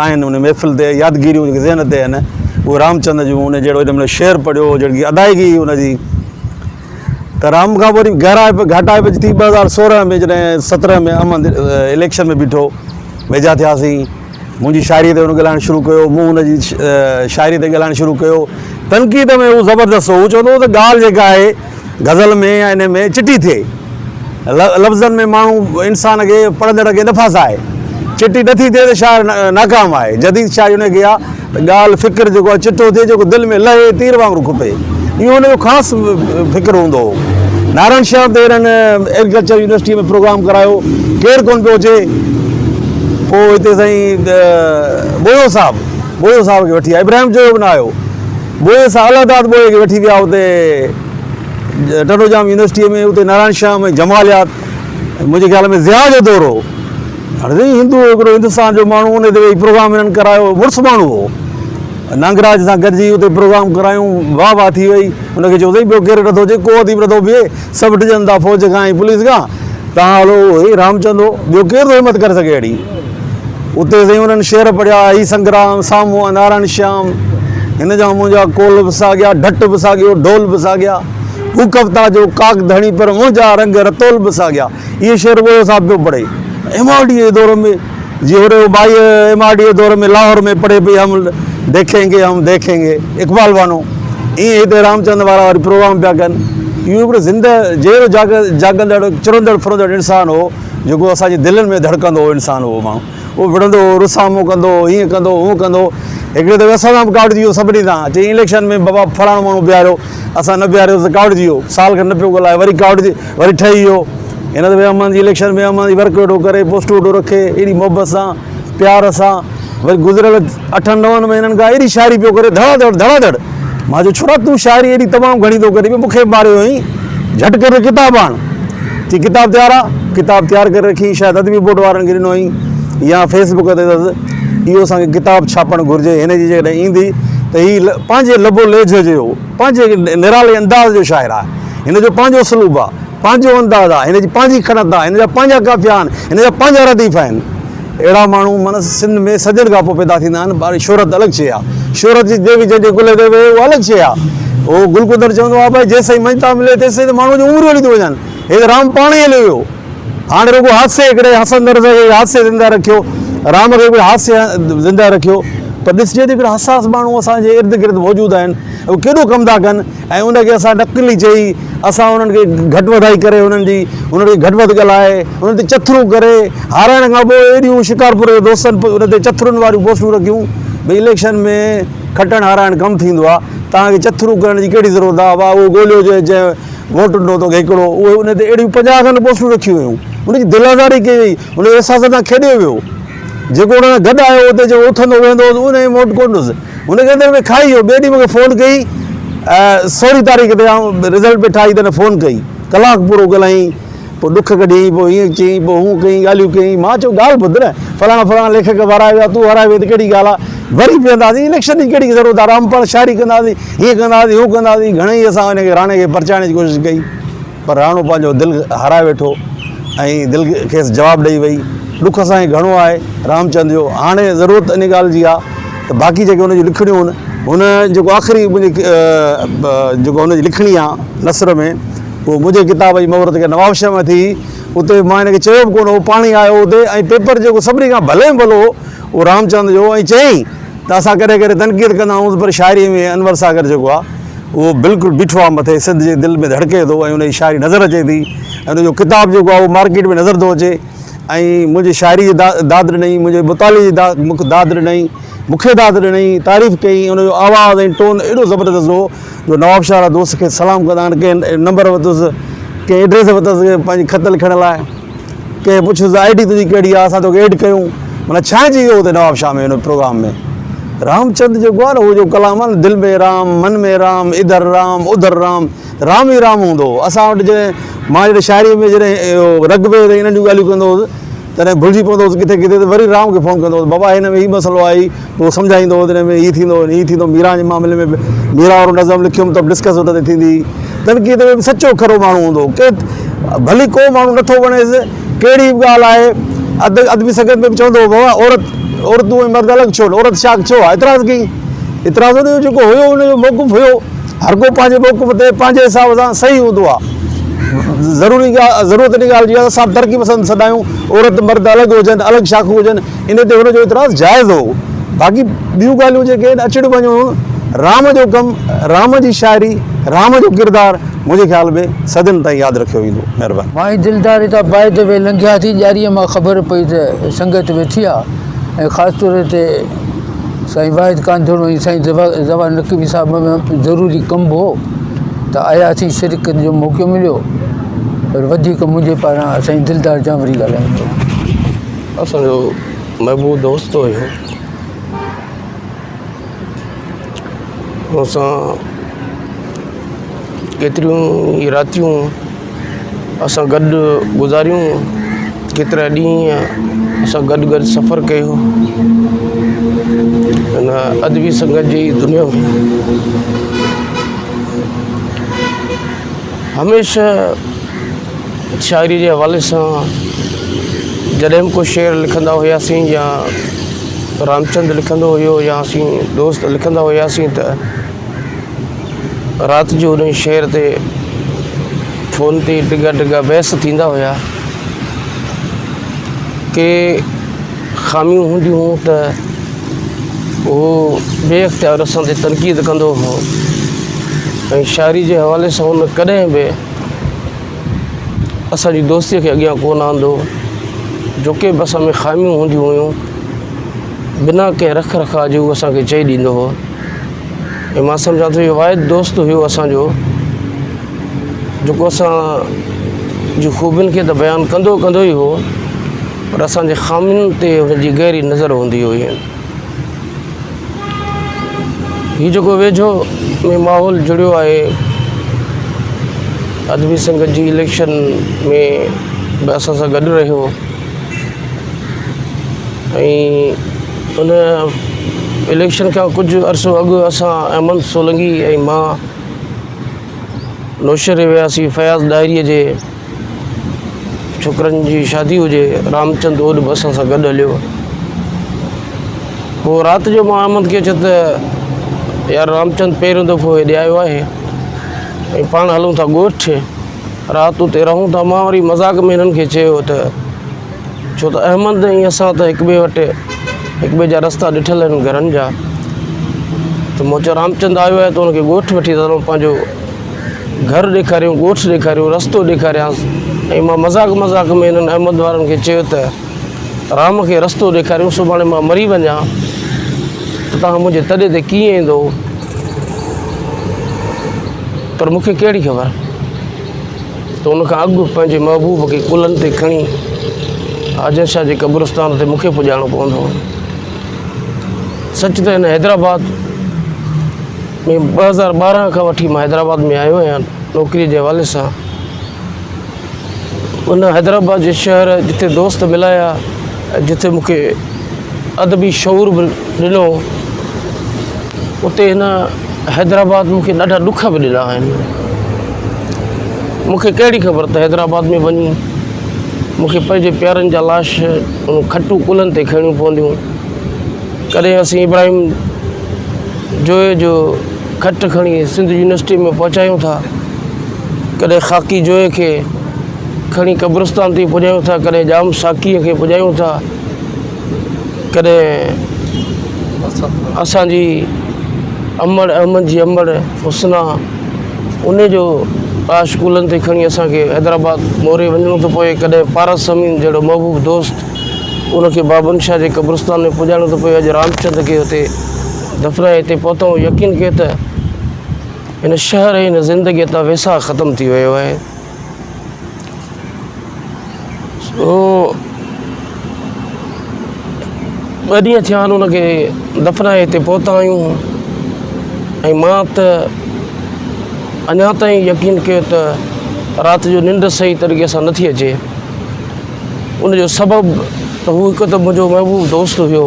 آهن ان محفل تي يادگيريون جيڪي ذهن تي آهن اهي رامچند جون ان جهڙو ان مهل شعر پڙهيو جهڙي ادائگي ان جي ته رام کان وري گهرائپ گهاٽائپ ٿي 2016 ۾ جڏهن 17 ۾ احمد اليڪشن ۾ بيٺو ويجها ٿياسين منهنجي شاعريء تي هن ڳالهائڻ شروع ڪيو، مون هن جي شاعريء تي ڳالهائڻ شروع ڪيو. تنقيد ۾ هو زبردست هو. هو چوندو هو ته ڳالهه جيڪا آهي غزل ۾ يا ان ۾ چٽي ٿئي. لفظن ۾ ماڻهو انسان کي پڙهندڙ کي نه ڦاسائي. چٽي نه ٿي ٿئي ته شاعر ناڪام آهي. جديد شاعري ان کي آهي ته ڳالهه فڪر جيڪو آهي چٽو ٿئي جيڪو دل ۾ لهي تير وانگر کپي. اهو هن جو خاص فڪر هوندو هو. نارائڻ شيام تي هنن ايگريڪلچر يونيورسٽيء ۾ پروگرام ڪرايو. ڪير ڪونه پيو اچي. پوء هتي سائين ٻوهيو صاحب، ٻوهيو صاحب کي وٺي آيا. ابراهيم جويو به نه آيو. ٻوهيي صاحب الله داد ٻوهيي کي وٺي ويا اتي ٽنڊو ڄام يونيورسٽيء ۾ اتي نارائڻ شيام ۽ جماليات منهنجي خيال ۾ ضياء جو دور هو. هاڻي سائين هندو هڪڙو هندستان جو ماڻهو ان تي ويهي پروگرام هنن ڪرايو. مڙس ماڻهو هو. نانگراج سان گڏجي اتي پروگرام ڪرايون، واهه واهه ٿي وئي. هن کي چيو سائين ٻيو ڪير نٿو اچي، ڪو اديب نٿو بيهي، سڀ ڊڄن ٿا فوج کان ۽ پوليس کان، توهان هلو. هي رامچند هو، ٻيو ڪير ٿو همت ڪري سگهي اهڙي. اتي سائين انهن شعر پڙهيا، هي سنگرام، سامهون آ نارائڻ شيام، هن جا منهنجا قول به ساڳيا، ڍٽ به ساڳيو، ڍول به ساڳيا، هو ڪوتا جو ڪاڪ ڌڻي پر منهنجا رنگ رتول به ساڳيا. اهي شعر ٻوهيو صاحب پيو پڙهي. ايم آر ڊي جي دور ۾. جي هوري هو ٻائي ايم آر ڊي جي دور ۾ لاهور ۾ پڙهي پئي هم ديکين گي هم ديکين گي اقبال بانو ائين هتي رامچند وارا وري پروگرام پيا ڪن اهو هڪڙو زنده جيئرو جاڳندڙ چرندڙ ڦرندڙ انسان هو جيڪو اسان جي دلين ۾ ڌڙڪندو هو انسان هو ماڻهو اهو وڙهندو هو رسامو ڪندو هو هيئن ڪندو هو هونئن ڪندو هو هڪڙي دفعي اسان سان به ڪاوڙجي ويو سڀني سان چيائين اليڪشن ۾ بابا فلاڻو ماڻهو بيهاريو اسان نه بيهاريوس ته ڪاوڙجي ويو سال کن نه پيو ڳالهائي وري ڪاوڙجي وري ٺهي ويو هن دفعي احمد جي اليڪشن ۾ احمد جي ورڪ ويٺو ڪري پوسٽون ويٺو رکي ايڏي محبت سان پيار سان وري گذريل اٺن نون مهينن کان ايڏي شاعري پيو ڪري ڌڙا ڌڙ ڌڙا ڌڙ مان چيو ڇورا تون شاعري ايڏي تمام گهڻي ٿو ڪرين پيو مون کي ماريو آهين جهٽ ڪري ڪتاب آڻ چي ڪتاب تيار آ ڪتاب تيار ڪري رکي شايد ادبي بورڊ وارن کي ڏنو هئين يا فيس بڪ تي اٿس اهو اسان کي ڪتاب ڇاپڻ گهرجي هن جي جيڪڏهن ايندي ته هي پنهنجي لب و لهجي جو پنهنجي نرالي انداز جو شاعر آهي هن جو پنهنجو اسلوب آ پنهنجو انداز آ، هن جي پنهنجي کڻت آ، هن جا پنهنجا قافيا آهن، هن جا پنهنجا رديف آهن. اهڙا ماڻهو معنيٰ سنڌ ۾ صدين کان پوء پيدا ٿيندا آهن، پر شهرت الڳ شيء آ. شهرت جي ديوي جنهن جي ڪلهي تي ويهي اها الڳ شيء آ. هو گل قدر چوندو آهي ڀائي جيسين مڃتا ملي تيسين ته ماڻهوء جون عمريون هلي ٿيون وڃن. هي ته رام پاڻ ئي هليو ويو. هاڻي رڳو هاسي هڪڙي هسندڙ کي هاسي زنده رکيو، رام کي هڪڙي هاسي زنده رکيو. پر ڏسجي ته هڪڙا حساس ماڻهو اسان جي ارد گرد موجود آهن، اهي ڪيڏو ڪم ٿا ڪن ۽ ان کي اسان نقلي چئي، اسان انهن کي گهٽ وڌائي ڪري، انهن جي انهن کي گهٽ وڌ ڳالهائي، انهن تي چٿرون ڪري، هارائڻ کان پوء ايڏيون شڪارپور جي دوستن ان تي چٿرن واريون پوسٽون رکيون، ڀئي اليڪشن ۾ کٽڻ هارائڻ ڪم ٿيندو آهي، توهان کي چٿرون ڪرڻ جي ڪهڙي ضرورت آهي، واهه اهو ڳوليو جنهن ووٽ ڏنو توکي هڪڙو، اهي ان تي اهڙيون 50 کن پوسٽون رکيون ويون، ان جي دل آزاري ڪئي وئي، ان جي احساسن سان کيڏيو ويو، جيڪو ان سان گڏ آيو اتي جيڪو اٿندو ويهندو هوس ان ووٽ ڪونه ڏنس، هن کي اندر ۾ کائي ويو، ٻئي ڏينهن مون کي فون ڪئي سورهين تاريخ تي آئون رزلٽ پئي ٺاهي تڏهن فون ڪئي، ڪلاڪ پورو ڳالهايائين، پوء ڏک ڪڍيائين، پوء هيئن چيائين، پوء هونئن ڪيائين، ڳالهيون ڪيائين، مان چيو ڳالهه ٻڌ نه، فلاڻا فلاڻا ليکڪ به هارائي ويا، تون هارائي وئين ته ڪهڙي ڳالهه آهي، وري پيئنداسين، اليڪشن جي ڪهڙي ضرورت آهي، رام پاڻ شاعري ڪنداسين، هيئن ڪنداسين، هونئن ڪنداسين، گهڻئي اسان هن کي راڻي کي پرچائڻ جي ڪوشش ڪئي، پر راڻو پنهنجو دل هارائي ويٺو ۽ دل کيس جواب ڏئي وئي، ڏک اسان کي گهڻو آهي رامچند جو، هاڻي ضرورت ان ڳالهه جي آهي ته باقي جيڪي هن جون لکڻيون آهن، هن جيڪو آخري منهنجي جيڪو هن جي لکڻي آهي نثر ۾. پوء منهنجي ڪتاب جي مهورت کي نوابشاهه ۾ ٿي، اتي مان هن کي چيو به ڪونه هو، پاڻ ئي آيو اتي ۽ پيپر جيڪو سڀني کان ڀلي ۾ ڀلو هو، اهو رامچند جو هو ۽ چيائين ته اسان ڪڏهن ڪڏهن تنقيد ڪندا آهيون پر شاعريء ۾ انور ساگر جيڪو آهي، اهو بلڪل بيٺو آهي مٿي، سنڌ جي دل ۾ ڌڙڪي ٿو ۽ ان جي شاعري نظر اچي ٿي ۽ ان جو ڪتاب جيڪو آهي اهو مارڪيٽ ۾ نظر ٿو اچي ۽ منهنجي شاعريء جي داد ڏنائين، منهنجي مطالعي جي داد ڏنائين، مون کي داد ڏنائين، تعريف ڪيائين، ان جو آواز ۽ ٽون ايڏو زبردست هو. جو نوابشاهه وارا دوست کيس سلام ڪندا آهن، ڪنهن نمبر ورتس، ڪنهن ايڊريس ورتس پنهنجي خط لکڻ لاء، ڪنهن پڇيس ته I D تنهنجي ڪهڙي آهي اسان توکي ايڊ ڪيون، معنيٰ ڇانئجي ويو اتي نوابشاهه ۾ ان پروگرام ۾. رامچند جيڪو آهي نه اهو جو ڪلام آهي نه دل ۾ رام، من ۾ رام، ادھر رام، ادھر رام، رام ئي رام هوندو هو. اسان وٽ جڏهن مان جڏهن شاعريء ۾ جڏهن اهو رگ ويد ۽ انهن جون ڳالهيون ڪندو هوس تڏهن ڀلجي پوندو هوس ڪٿي ڪٿي ته وري رام کي فون ڪندو هوس بابا هن ۾ هي مسئلو آهي پوء سمجهائيندو هو ته هن ۾ هي ٿيندو هي ٿيندو ميران جي معاملي ۾ به ميران وارو نظم لکيم ته به ڊسڪس اتي ٿيندي هئي تنقيد ۾ به سچو کرو ماڻهو هوندو هو ڪي ڀلي ڪو ماڻهو نٿو وڻيس ڪهڙي به ڳالهه آهي اد ادبي سنگت ۾ به چوندو هو بابا عورت عورتون ۽ مرد الڳ ڇو عورت شاخ ڇو آهي اعتراض ڪيائين اعتراض ان جو جيڪو هيو ان جو موقف هيو هر ڪو پنهنجي موقف تي پنهنجي حساب سان صحيح هوندو آهي. ضروري ڳالهه ضرورت ان ڳالهه جي آهي ته اسان ترقي پسند سڏايون، عورت مرد الڳ هجن، الڳ شاخون هجن، ان تي هن جو اعتراض جائز هو. باقي ٻيون ڳالهيون جيڪي آهن اچڻ وڃڻ رام جو ڪم، رام جي شاعري، رام جو ڪردار منهنجي خيال ۾ صدين تائين ياد رکيو ويندو. مهرباني. مان ۽ دلدار هتان باء the V لنگهياسين، ڄاريء مان خبر پئي ته سنگت ويٺي آ ۽ خاص طور تي سائين واحد ڪانڌڙو ۽ سائين زوار نقوي صاحب ۾ ضروري ڪم به هو ته آياسين شرڪت جو موقعو مليو پر وڌيڪ منهنجي پاران سائين دلدار جانوري ڳالهائيندو. اسان جو محبوب دوست هيو هن سان ڪيتريون ئي راتيون اسان گڏ گذاريون ڪيترا ڏينهن اسان گڏ گڏ سفر ڪيو هن ادبي سنگت جي دنيا ۾ هميشه شاعري جي حوالي سان جڏهن به ڪو شعر لکندا هياسين يا رامچند لکندو هيو يا اسين دوست لکندا هياسين ته رات جو انهي شعر تي فون تي ڊگها ڊگها بحث ٿيندا هيا. ڪي خاميون هونديون هيون ته هو بي اختيار اسان تي تنقيد ڪندو هو ۽ شاعري جي حوالي سان هن ڪڏهن به اسان جي دوستي کي اڳيان ڪونه آندو. جوڪي به اسان ۾ خاميون هونديون هيون بنا ڪنهن رک رکاء جي هو اسان کي چئي ڏيندو هو. ۽ مان سمجهان ٿو اهو واحد دوست هيو اسان جو جيڪو اسان جي خوبين کي ته بيان ڪندو ڪندو ئي هو پر اسان جي خامين تي هن جي گهري نظر هوندي هئي. هي جيڪو ويجهو ۾ ماحول جڙيو آهي ادبي سنگت جي اليڪشن ۾ به اسان سان گڏ رهيو ۽ ان اليڪشن کان ڪجهه عرصو اڳ اسان احمد سولنگي ۽ مان نوشهري وياسين فياض ڏاهريء جي ڇوڪرن جي شادي هجي رامچند اوڏ به اسان سان گڏ هليو پوء رات جو مان احمد کي چيو ته يار رامچند پهريون دفعو هيڏي آيو آهي ۽ پاڻ هلون ٿا ڳوٺ رات اتي رهون ٿا مان وري مذاق ۾ هنن کي چيو ته ڇو ته احمد ۽ اسان ته هڪ ٻئي وٽ هڪ ٻئي جا رستا ڏٺل آهن گهرن جا ته مون چيو رامچند آيو آهي ته هن کي ڳوٺ وٺي ٿا هلون پنهنجو گهر ڏيکاريون ڳوٺ ڏيکاريون رستو ڏيکاريانس ۽ مان مذاق مذاق ۾ هنن احمد وارن کي چيو ته رام کي رستو ڏيکاريون سڀاڻي مان مري وڃان ته توهان منهنجي تڏي تي ڪيئن ايندو پر مون کي ڪهڙي خبر ته ان کان اڳ پنهنجي محبوب کي ڪلهن تي کڻي حاجن شاهه جي قبرستان تي مون کي پڄائڻو پوندو. سچ ته هن حيدرآباد ۾ 2012 کان وٺي مان حيدرآباد ۾ آيو آهيان نوڪري جي حوالي سان. ان حيدرآباد جي شهر جتي دوست ملايا ۽ جتي مون کي ادبي شعور به ڏنو اتي هن حيدرآباد مون کي ڏاڍا ڏک به ڏنا آهن. مون کي ڪهڙي خبر ته حيدرآباد ۾ وڃي مون کي پنهنجي پيارن جا لاش کٽون ڪلهن تي کڻڻيون پونديون. ڪڏهن اسين ابراهيم جويي جو کٽ کڻي سنڌ يونيورسٽي ۾ پهچايون ٿا، ڪڏهن خاڪي جويي کي کڻي قبرستان تائين پڄايون ٿا، ڪڏهن ڄام ساقيء کي پڄايون ٿا. ڪڏهن اسان جي امڙ احمد جي امڙ حسنا ان جو لاش ڪلهن تي کڻي اسان کي حيدرآباد موري وڃڻو ٿو پوي ڪڏهن پارس امين جهڙو محبوب دوست ان کي بابن شاهه جي قبرستان ۾ پڄائڻو ٿو پوي اڄ رامچند کي اتي دفنائي هتي پهتو آهيون يقين ڪيو ته هن شهر ۽ هن زندگيء تان ويساهه ختم ٿي ويو آهي. سو ٻه ڏينهن ٿيا آهن ان کي دفنائي هتي پهتا آهيون ۽ مان ته اڃا تائين يقين ڪيو ته رات جو ننڊ صحيح طريقي سان نٿي اچي ان جو سبب ته هو هڪ ته منهنجو محبوب دوست هيو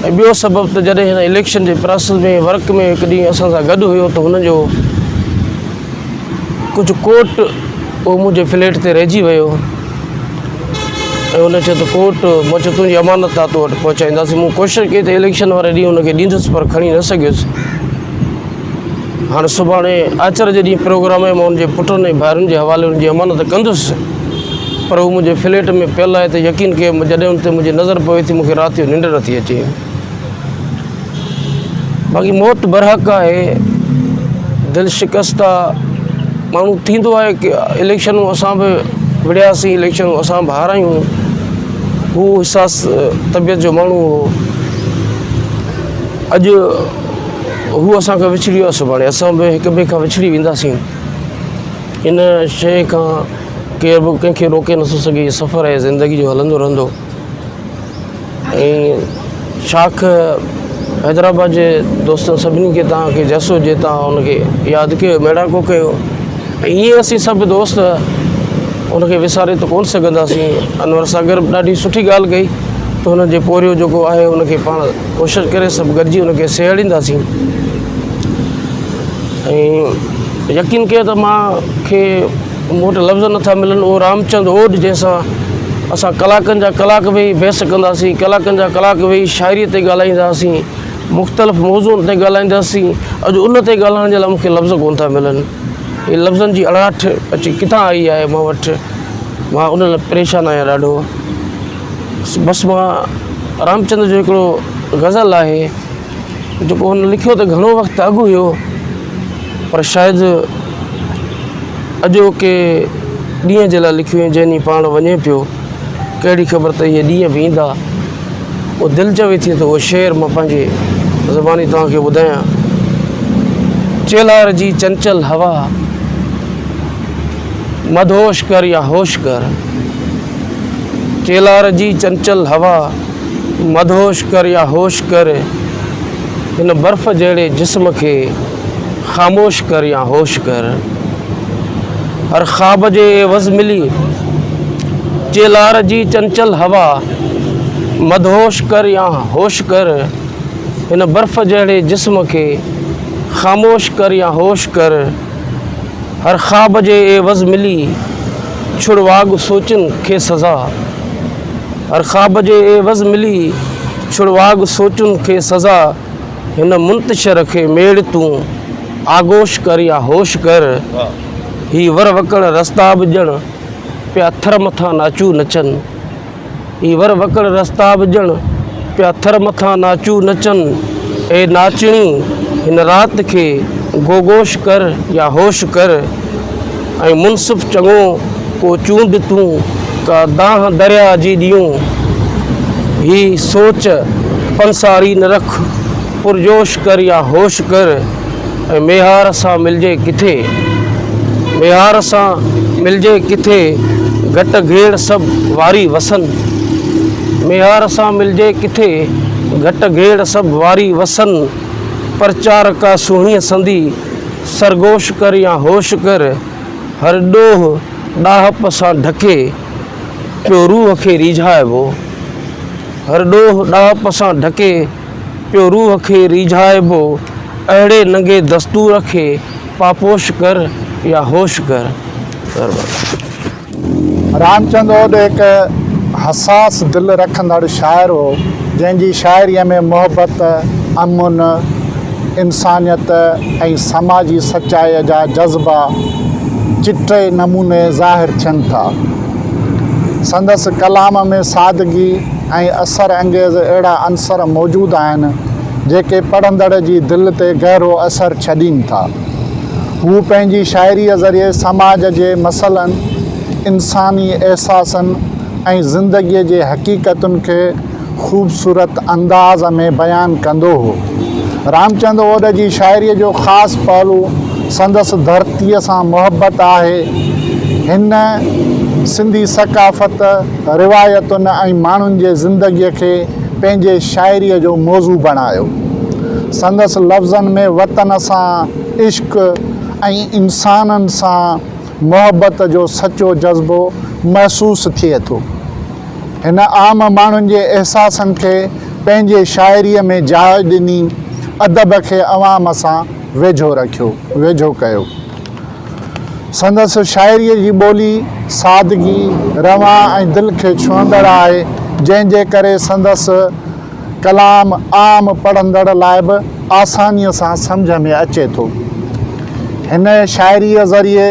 ۽ ٻيو سبب ته جڏهن هن اليڪشن جي پراسس ۾ ورڪ ۾ هڪ ڏينهن اسان سان گڏ هيو ته هن جو ڪجهه ڪوٽ اهو منهنجي فليٽ تي رهجي ويو ۽ هن چيو ته ڪوٽ مون چيو تنهنجي امانت آ تو وٽ پهچائينداسين مون ڪوشش ڪئي ته اليڪشن واري ڏينهن هن کي ڏيندس پر کڻي نه سگهيس هاڻي سڀاڻي آچر جي ڏينهن پروگرام آهي مان هن جي پٽن ۽ ڀائرن جي حوالي هن جي امانت ڪندس پر هو منهنجي فليٽ ۾ پيل آهي ته يقين ڪيو جڏهن ان تي منهنجي نظر پوي ٿي مون کي رات جو ننڊ نٿي اچي باقي موت برحق آهي دل شڪسته ماڻهو ٿيندو آهي ڪي اليڪشنون اسان به وڙهياسين اليڪشنون اسان به هارايون هو حساس طبيعت جو ماڻهو هو اڄ هو اسان کان وڇڙي ويو سڀاڻي اسان به هڪ ٻئي کان وڇڙي وينداسين ان شيء کان ڪير به ڪنهن کي روڪي نٿو سگهي سفر آهي زندگي جو هلندو رهندو ۽ شاخ حيدرآباد جي دوستن سڀني کي توهان کي جس هجي توهان ان کي ياد ڪيو ميڙاڪو ڪيو ۽ ائين اسين سڀ دوست ان کي وساري ته ڪونه سگهنداسين انور ساگر به ڏاڍي سٺي ڳالهه ڪئي ته هن جي پورهيو جيڪو آهي ان کي پاڻ ڪوشش ڪري سڀ گڏجي ان کي سهيڙينداسين ۽ يقين ڪيو ته مان کي مون وٽ لفظ نٿا ملن اهو رامچند اوڏ جنهن سان اسان ڪلاڪن جا ڪلاڪ ويهي بحث ڪنداسين ڪلاڪن جا ڪلاڪ ويهي شاعريء تي ڳالهائينداسين مختلف موضوعن تي ڳالهائينداسين اڄ ان تي ڳالهائڻ جي لاء مون کي لفظ ڪونه ٿا ملن هي لفظن جي اڻاٺ اچي ڪٿان آئي آهي مون وٽ مان ان لاء پريشان آهيان ڏاڍو بس مان رامچند جو هڪڙو غزل آهي جيڪو هن لکيو ته گهڻو وقت اڳ هيو پر شايد اڄوڪي ڏينهن جي لاء لکيو هئائين جنهن ڏينهن پاڻ وڃي پيو ڪهڙي خبر ته اهي ڏينهن به ايندا اهو دل چوي ٿي ته اهو شعر مان پنهنجي زباني توهان کي ٻڌايان چيلهار جي چنچل هوا مدهوش ڪر يا هوش ڪر چيلهار جي چنچل هوا مدهوش ڪر يا هوش ڪر، هن برف جهڙي جسم کي خاموش ڪر يا هوش ڪر. هر خواب جي عيوض ملي چيلهار جي چنچل هوا، مدهوش ڪر يا هوش ڪر، هن برف جهڙي جسم کي خاموش ڪر يا هوش ڪر. هر خواب جي عيوض ملي ڇڙواڳ سوچن کي سزا. هر خواب جي عيوض ملي ڇڙواڳ سوچن کي سزا. هن منتشر کي ميڙ تون، آغوش ڪر يا هوش ڪر. هي ور وڪڙ رستا به ڄڻ پيا ٿر مٿان ناچو نچن. هي ور وڪڙ رستا به ڄڻ پيا ٿر مٿان ناچو نچن. اي ناچڻي هن رات کي گوگوش ڪر يا هوش ڪر. ۽ منصف چڱو ڪو چونڊ تون ڪا دانهن درياء جي ڏيون. هي سوچ پنساري نه رک پرجوش ڪر يا هوش ڪر. ۽ ميهار سان ملجي ڪٿي، ميهار سان ملجي ڪٿي، گهٽ گهيڙ سڀ واري وسن. ميهار سان ملجي ڪٿي، گهٽ گهيڙ سڀ واري وسن. پرچار ڪا سهڻيء سندي، سرگوش ڪر يا هوش ڪر. هر ڏوهه ڏاهپ سان ڍڪي، پيو روح کي ريجهائبو. هر ڏوهه ڏاهپ سان ڍڪي، پيو روح کي ريجهائبو، اهڙي ننگي دستور کي پاپوش ڪر يا هوش ڪر. رامچند اوڏ هڪ حساس دل رکندڙ شاعر هو، جنهن جي شاعريء ۾ محبت، امن، انسانيت ۽ سماجي سچائيء جا جذبا چٽي نموني ظاهر ٿين ٿا. سندس ڪلام ۾ سادگي ۽ اثر انگيز اهڙا عنصر موجود آهن، جيڪي پڙهندڙ جي دل تي گهرو اثر ڇڏين ٿا. هو پنهنجي شاعريء ذريعي سماج جي مسئلن، انساني احساسن ۽ زندگيء جي حقيقتن کي خوبصورت انداز ۾ بيان ڪندو هو. رامچند اوڏ جي شاعريء جو خاص پهلو سندس ڌرتيء سان محبت آهي. هن سنڌي ثقافت، روايتن ۽ ماڻهن جي زندگيء کي پنهنجي شاعريء جو موضوع بڻايو. سندس لفظن ۾ وطن سان عشق ۽ انسانن سان محبت جو سچو جذبو محسوس ٿئي ٿو. هن عام ماڻهن جي احساسن کي پنهنجي شاعريء ۾ جاء ڏني، ادب کي عوام سان ويجهو رکيو، ويجهو ڪيو. سندس شاعريء جي ٻولي سادگي، روان ۽ دل کي ڇهندڙ آهي، جنهن جي ڪري سندس ڪلام عام پڙهندڙ لاء به آسانيء سان سمجهه ۾ اچي ٿو. هن شاعريء ذريعي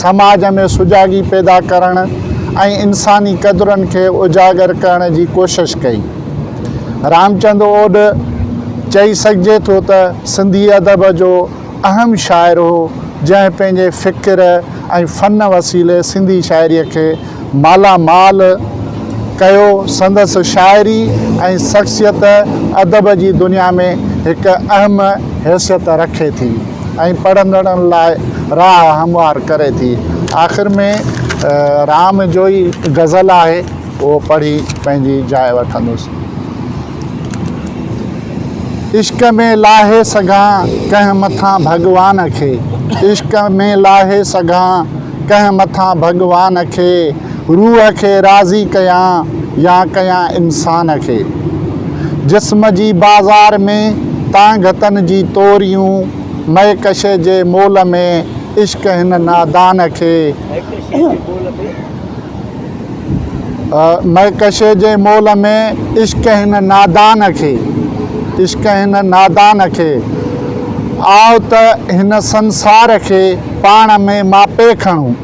سماج ۾ سجاڳي پيدا ڪرڻ ۽ انساني قدرن کي اجاگر ڪرڻ جي ڪوشش ڪئي. رامچند اوڏ چئي سگهجي ٿو ته سنڌي ادب جو اهم شاعر هو، جنهن پنهنجي فڪر ۽ فن وسيلي سنڌي شاعريء کي مالا مال ڪيو. سندس شاعري ۽ شخصيت ادب جي دنيا ۾ هڪ اهم حيثيت رکي ٿي ۽ پڙهندڙن لاء راهه هموار ڪري ٿي. آخر ۾ رام جو ئي غزل آهي، اهو پڙهي پنهنجي جاء وٺندس. عشق ۾ لاهي سگهان ڪنهن مٿان ڀڳوان کي عشق ۾ لاهي سگهان ڪنهن مٿان ڀڳوان کي روح کي راضي ڪيان يا ڪيان انسان کي جسم جي بازار ۾ تانگهه تن جي توريون مئي ڪشي جي مول ۾ عشق هن نادان کي مئڪشي جي مول ۾ عشق هن نادان کي عشق هن نادان کي آء ته هن سنسار کي پاڻ ۾ ماپي کڻون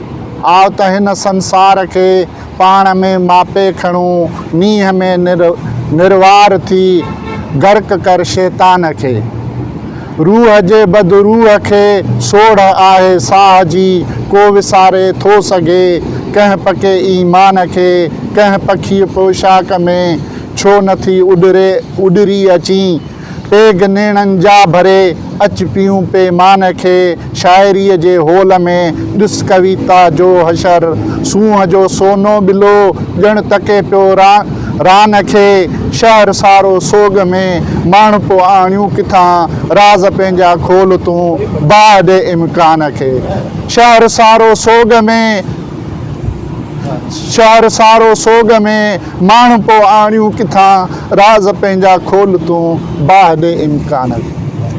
آء ته هن سنسار کي پاڻ ۾ ماپي کڻون نينهن ۾ نروار ٿي غرق ڪر شيطان کي. روح جي بد روح کي سوڙهه آهي ساهه جي، ڪو وساري ٿو سگهي ڪنهن پڪي ايمان کي، ڪنهن پکيء پوشاڪ ۾ ڇو نه ٿي اڏري اڏري اچين، پيگ نيڻن جا ڀري اچ پيئون پيمان کي، شاعريء جي هول ۾ ڏس ڪويتا جو حشر، سونهن جو سونو ٻلو ڄڻ تڪي پيو ران کي، شهر سارو سوڳ ۾، ماڻهپو آڻيون ڪٿان، راز پنهنجا کول تون، باهه ڏي امڪان کي. شهر سارو سوڳ ۾، شهر سارو سوڳ ۾، ماڻهپو آڻيون ڪٿان، راز پنهنجا کول تون، باهه ڏي امڪان کي.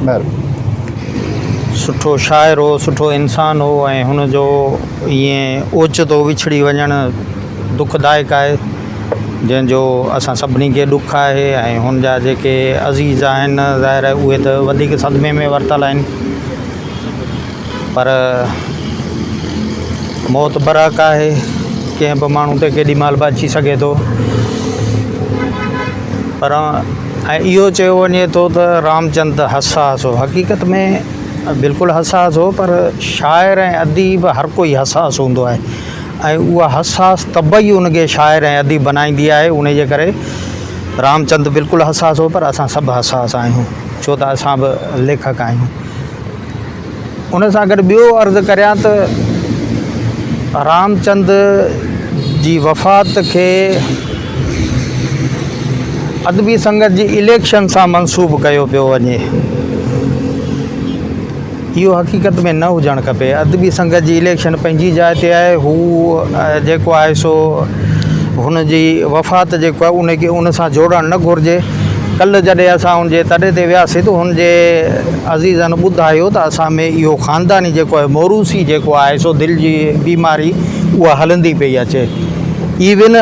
مهرباني. سٺو شاعر هو، سٺو انسان هو ۽ هن جو ائين اوچتو وڇڙي وڃڻ دکدائڪ آهي. جنهن جو اسان سڀني کي ڏک آهي ۽ هن جا جيڪي عزيز آهن ظاهر آهي اهي ته وڌيڪ صدمي ۾ ورتل آهن پر موت برحق آهي ڪنهن به ماڻهو تي ڪيڏي مهل به اچي سگهي ٿو پر ۽ اهو چيو وڃي ٿو ته رامچند حساس هو حقيقت ۾ بلڪل حساس هو پر شاعر ۽ اديب هر ڪوئي حساس هوندو آهي ۽ اها حساس طبع ئي ان کي شاعر ۽ اديب بنائيندي آهي ان جي ڪري رامچند بلڪل حساس هو پر اسان سڀ حساس آهيون ڇو ته اسان به ليکڪ آهيون. ان سان گڏ ٻيو عرض ڪريان ته رامچند جي وفات کي ادبي سنگت جي اليڪشن سان منسوب ڪيو پيو وڃي. اهو حقيقت ۾ نه هجڻ کپي. ادبي سنگت جي اليڪشن پنهنجي جاء تي آهي. هو جيڪو آهي سو هن جي وفات جيڪو آهي ان کي ان سان جوڙڻ نه گهرجي. ڪلهه جڏهن اسان هن جي تڏي تي وياسين ته هن جي عزيزن ٻڌايو ته اسان ۾ اهو خانداني جيڪو آهي موروثي جيڪو آهي سو دل جي بيماري اها هلندي پئي اچي. ايون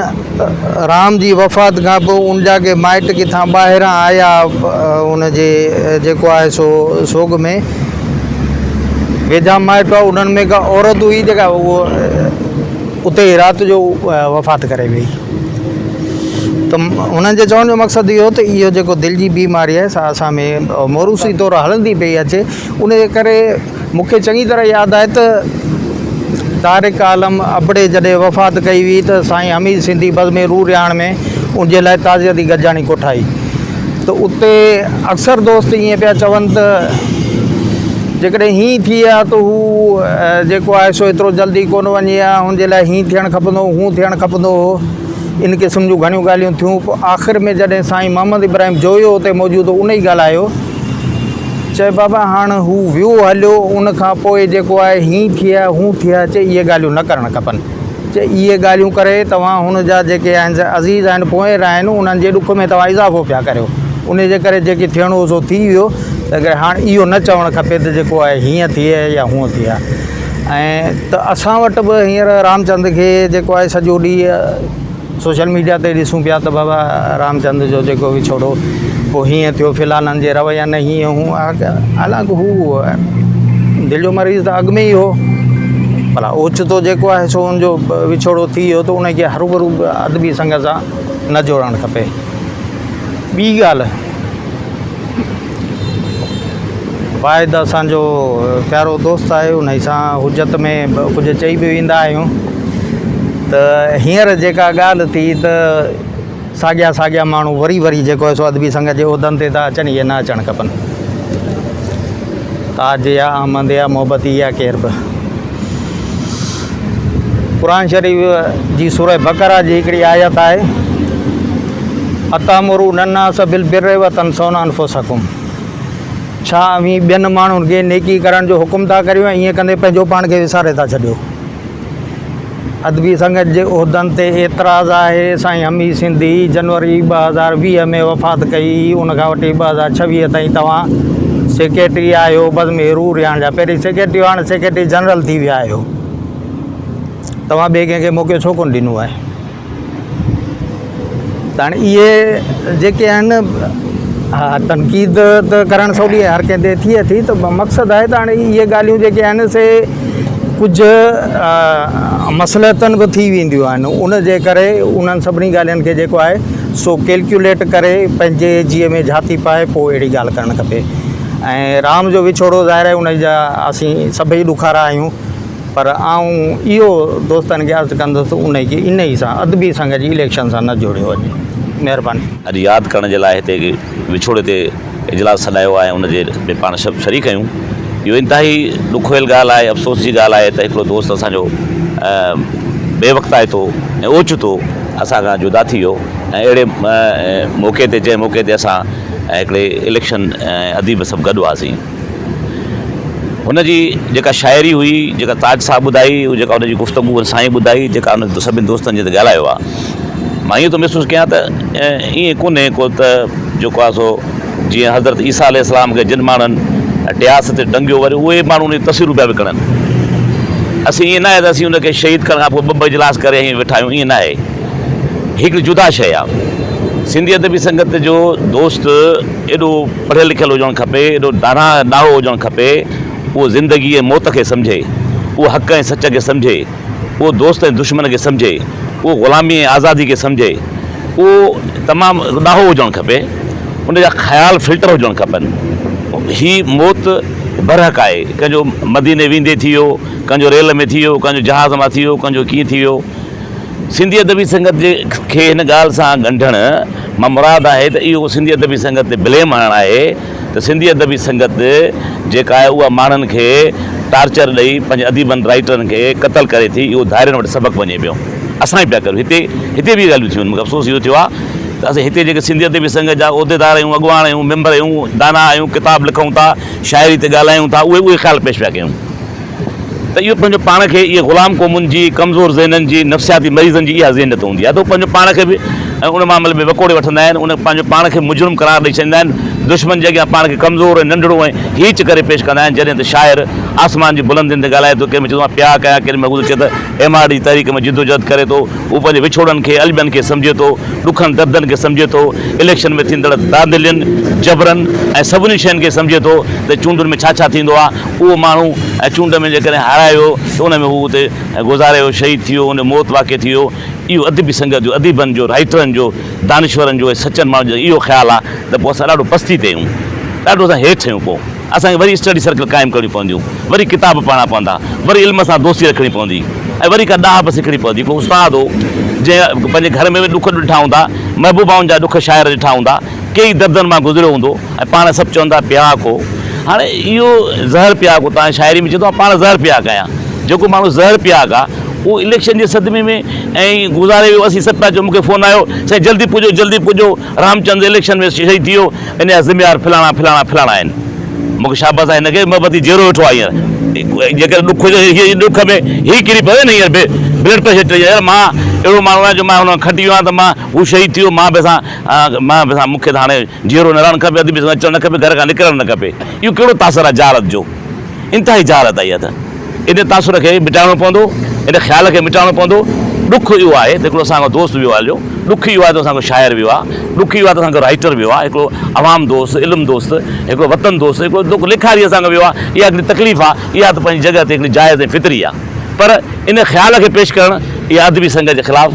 رام جي وفات کان پوء ان جا ڪي مائٽ ڪٿان ٻاهران آيا ان جي جيڪو آهي سو سوڳ ۾ ويجها مائٽ هئا انهن ۾ ڪا عورت هئي جيڪا اهو اتي ئي رات جو وفات ڪري وئي ته انهن جي چوڻ جو مقصد اهو ته اهو جيڪو دل جي بيماري آهي سا اسان ۾ موروثي طور هلندي پئي اچي ان جي ڪري مون کي چڱي طرح ياد آهي ته طارق عالم ابڙي جڏهن وفات ڪئي هئي ته سائين حميد سنڌي بزم روح رهاڻ ۾ ان جي لاء تعزيتي گڏجاڻي ڪوٺائي ته اتي اڪثر دوست ائين پيا چون ته جيڪڏهن هين ٿئي ها ته هو جيڪو آهي سو ايترو جلدي ڪونه وڃي ها هن جي لاء هين ٿيڻ کپندو هو هون ٿيڻ کپندو هو ان قسم جون گهڻيون ڳالهيون ٿيون پوء آخر ۾ جڏهن سائين محمد ابراهيم جويو اتي موجود هو ان ئي ڳالهايو چئي بابا هاڻ هو ويو هليو ان کان پوء جيڪو آهي هين ٿئي ها هون ٿئي ها چئي اهي ڳالهيون نه ڪرڻ کپن چئي اهي ڳالهيون ڪري توهان هن جا جيڪي آهن سي عزيز آهن پوئير آهن انهن جي ڏک ۾ توهان اضافو پيا ڪريو ان جي ڪري جيڪي ٿيڻو هو سو ٿي ويو تنهن ڪري هاڻ اهو نه چوڻ کپي ته جيڪو آهي هيئن ٿئي يا هونئن ٿئي ها ۽ ته اسان وٽ به هينئر رامچند کي جيڪو آهي سڄو ڏينهن سوشل ميڊيا تي ڏسون پيا ته بابا رامچند جو جيڪو وڇوڙو پوء هيئن ٿيو فلانن جي روين هيئن هون حالانڪ هو دل جو مريض ته اڳ ۾ ئي هو پر اوچتو جيڪو آهي سو ان جو وڇوڙو ٿي ويو ته ان کي هروڀرو ادبي سنگ سان نه جوڙڻ کپي ٻي ڳالهه واحد اسان جو پيارو دوست آهي انهي سان حجت ۾ ڪجهه چئي به ويندا آهيون ته هينئر جيڪا ڳالهه ٿي ته ساڳيا ساڳيا ماڻهو وري وري جيڪو آهي سو ادبي سنگت جي عهدن تي ٿا اچن اهي نه اچڻ کپن تاج يا احمد يا محبتي يا ڪير به قرآن شريف جي سورة بقره جي هڪڙي آيت آهي اتامرون الناس بالبر وتنسون انفسکم ڇا اوهين ٻين ماڻهن کي نيڪي ڪرڻ جو حڪم ٿا ڪريو ۽ ائين ڪندي پنهنجو پاڻ کي وساري ٿا ڇڏيو. ادبي سنگت جي عهدن تي اعتراض آهي، سائين حميد سنڌي جنوري 2020 ۾ وفات ڪئي، ان کان وٺي 2026 تائين توهان سيڪريٽري آهيو، بزم روح رهاڻ جا پهرين سيڪريٽري هئا هاڻي سيڪريٽري جنرل ٿي ويا آهيو، توهان ٻئي ڪنهن کي موقعو ڇو ڪونه ڏنو آهي؟ ته هاڻي اهي جيڪي آهن ها تنقيد ته ڪرڻ سولي آهي هر ڪنهن تي ٿئي ٿي ته مقصد آهي ته هاڻي اهي ڳالهيون جيڪي آهن سي ڪجهه مصلحتن به ٿي وينديون آهن ان جي ڪري انهن سڀني ڳالهين کي جيڪو آهي سو ڪيلڪيوليٽ ڪري پنهنجي جيء ۾ جهاتي پائي پوء اهڙي ڳالهه ڪرڻ کپي ۽ رام جو وڇوڙو ظاهر آهي ان جا اسين سڀئي ڏکارا آهيون پر آئون اهو دوستن کي عرض ڪندس ته انهي کي انهي سان ادبي سنگ جي اليڪشن سان نه جوڙيو وڃي. مهرباني. اڄ ياد ڪرڻ جي لاء هتي وڇوڙي تي اجلاس سڏايو آهي ۽ ان جي ۾ پاڻ سڀ شريڪ آهيون. اهو انتهائي ڏکويل ڳالهه آهي افسوس جي ڳالهه آهي ته هڪڙو دوست اسان جو بي وقتائتو ۽ اوچتو اسان کان جدا ٿي ويو ۽ اهڙي موقعي تي جنهن موقعي تي اسان هڪڙي اليڪشن ۽ اديب سڀ گڏ هئاسين. هن جي جيڪا شاعري هئي، جيڪا تاج صاحب ٻڌائي، جيڪا هن جي گفتگو سائين ٻڌائي، جيڪا هن سڀني دوستن جتي ڳالهايو آهي، مان ائين ٿو محسوس ڪيان ته ائين ڪونهي ڪو ته جيڪو آهي سو جيئن حضرت عيسيٰ عليه السلام کي جن ماڻهن ٽياس تي ٽنگيو وري اهي ماڻهو ان جون تصويرون پيا وڪڻن. اسين ائين ناهي ته اسين ان کي شهيد ڪرڻ کان پوء ٻه ٻه اجلاس ڪري ائين ويٺا آهيون ائين ناهي. هڪڙي جدا شيء آ. سنڌي ادبي سنگت جو دوست ايڏو پڙهيل لکيل هجڻ کپي، ايڏو داناء ۽ ڏاهو هجڻ کپي، اهو زندگي ۽ موت کي سمجهي، اهو حق ۽ سچ کي سمجهي، اهو دوست ۽ دشمن کي سمجهي، اهو غلامي ۽ آزادي کي سمجهي، اهو تمام ڏاهو هجڻ کپي، ان جا خيال فلٽر هجڻ کپن. هي موت برحق آهي، ڪنهن جو مديني ويندي ٿي ويو، ڪنهن جو ريل ۾ ٿي ويو، ڪنهن جو جهاز مان ٿي ويو، ڪنهن جو ڪيئن ٿي ويو. سنڌي ادبي سنگت جي کي هن ڳالهه سان ڳنڍڻ مان مراد آهي ته اهو سنڌي ادبي سنگت تي بليم هڻڻ آهي ته سنڌي ادبي سنگت جيڪا آهي اها ماڻهن کي ٽارچر ڏئي پنهنجي اديبن رائيٽرن کي قتل ڪري ٿي اهو ڌارين وٽ سبق وڃي پيو اسان ئي پيا ڪريون هتي هتي به اهي ڳالهيون ٿيون آهن مونکي افسوس اهو ٿيو آهي ته اسين هتي جيڪي سنڌي ادبي سنگت جا عهديدار آهيون اڳواڻ آهيون ميمبر آهيون دانا آهيون ڪتاب لکون ٿا شاعري تي ڳالهايون ٿا اهي اهي خيال پيش پيا ڪيون. ته اهو پنهنجو پاڻ کي اهي غلام قومن جي ڪمزور ذهنن جي نفسياتي مريضن جي اها ذهنيت هوندي آهي ته هو پنهنجو پاڻ کي به ان معاملي ۾ وڪوڙي وٺندا آهن ان پنهنجو پاڻ کي مجرم قرار ڏئي ڇڏيندا آهن دشمن جي اڳيان پاڻ کي ڪمزور ۽ ننڍڙو ۽ هيچ ڪري پيش ڪندا آهن جڏهن ته شاعر آسمان جي بلندين تي ڳالهائي ٿو ڪنهن ۾ چوندو آهي پياڪ آهيان ڪنهن ۾ هو چئي ته ايم آر ڊي تحريڪ ۾ جدوجهد ڪري ٿو هو پنهنجي وڇوڙن کي المين کي سمجهي ٿو ڏکن دردن کي سمجهي ٿو اليڪشن ۾ ٿيندڙ ڌانڌلين جبرن ۽ سڀني شين کي سمجهي ٿو ته چونڊن ۾ ڇا ڇا ٿيندو آهي اهو ماڻهو ۽ چونڊ ۾ جيڪڏهن هارائي ويو ته ان ۾ هو اتي گذاري ويو، شهيد ٿي ويو، ان جو موت واقع ٿي ويو. اهو ادبي سنگت جو، اديبن جو، رائيٽرن جو، دانشورن جو ۽ سچن ماڻهن جو اهو خيال آهي ته پوء اسان ڏاڍو پستي تي آهيون، ڏاڍو اسان هيٺ آهيون، پوء اسان کي وري اسٽڊي سرڪل قائم ڪرڻيون پونديون، وري ڪتاب پڙهڻا پوندا، وري علم سان دوستي رکڻي پوندي ۽ وري ڪا ڏاهپ سکڻي پوندي. هڪڙو استاد هو، جنهن پنهنجي گهر ۾ به ڏک ڏٺا هوندا، محبوبائن جا ڏک شاعر ڏٺا هوندا، ڪيئي دردن مان گذريو هوندو ۽ پاڻ سڀ چوندا پياڪ هو. هاڻي اهو زهر پياڪ هو تان شاعري ۾ چئي ٿو مان پاڻ زهر پياڪ آهيان. جيڪو ماڻهو زهر پياڪ آ اهو اليڪشن جي صدمي ۾ ۽ گذاري ويو اسين سڀ پيا چئون مون کي فون آيو سائين جلدي پڄو جلدي پڄو رامچند اليڪشن ۾ شهيد ٿي ويو ان جا ذميوار فلاڻا فلاڻا فلاڻا آهن. مون کي شابس آهي هن کي محبتي جيئرو ويٺو آهي هينئر جيڪڏهن ڏک هجي هي ڏک ۾ هي ڪري پوي نه هينئر به بلڊ پريشر چڙهي يار مان اهڙو ماڻهو آهيان جو مان هن کان کٽي ويو آهيان ته مان هو شهيد ٿي ويو مان به اسان مان به مون کي ته هاڻي جيئرو نه رهڻ کپي، ادبي سان اچڻ نه کپي، گهر کان نڪرڻ نه کپي. اهو ڪهڙو تاثر آهي جهالت جو؟ انتهائي جهالت آهي اها ته. ان تاثر کي مٽائڻو پوندو، ان خيال کي مٽائڻو پوندو. ڏک اهو آهي ته هڪڙو اسان کان دوست ويو آهي هليو، ڏک اهو آهي ته اسان کان شاعر ويو آهي، ڏک اهو آهي ته اسان کان رائيٽر ويو آهي، هڪڙو عوام دوست، علم دوست، هڪڙو وطن دوست، هڪڙو لکاري اسان کان ويو آهي، اها هڪڙي تڪليف آهي، اها ته پنهنجي جڳهه تي هڪڙي جائز ۽ فطري آهي. پر ان خيال کي پيش ڪرڻ اها ادبي سنگت جي خلاف،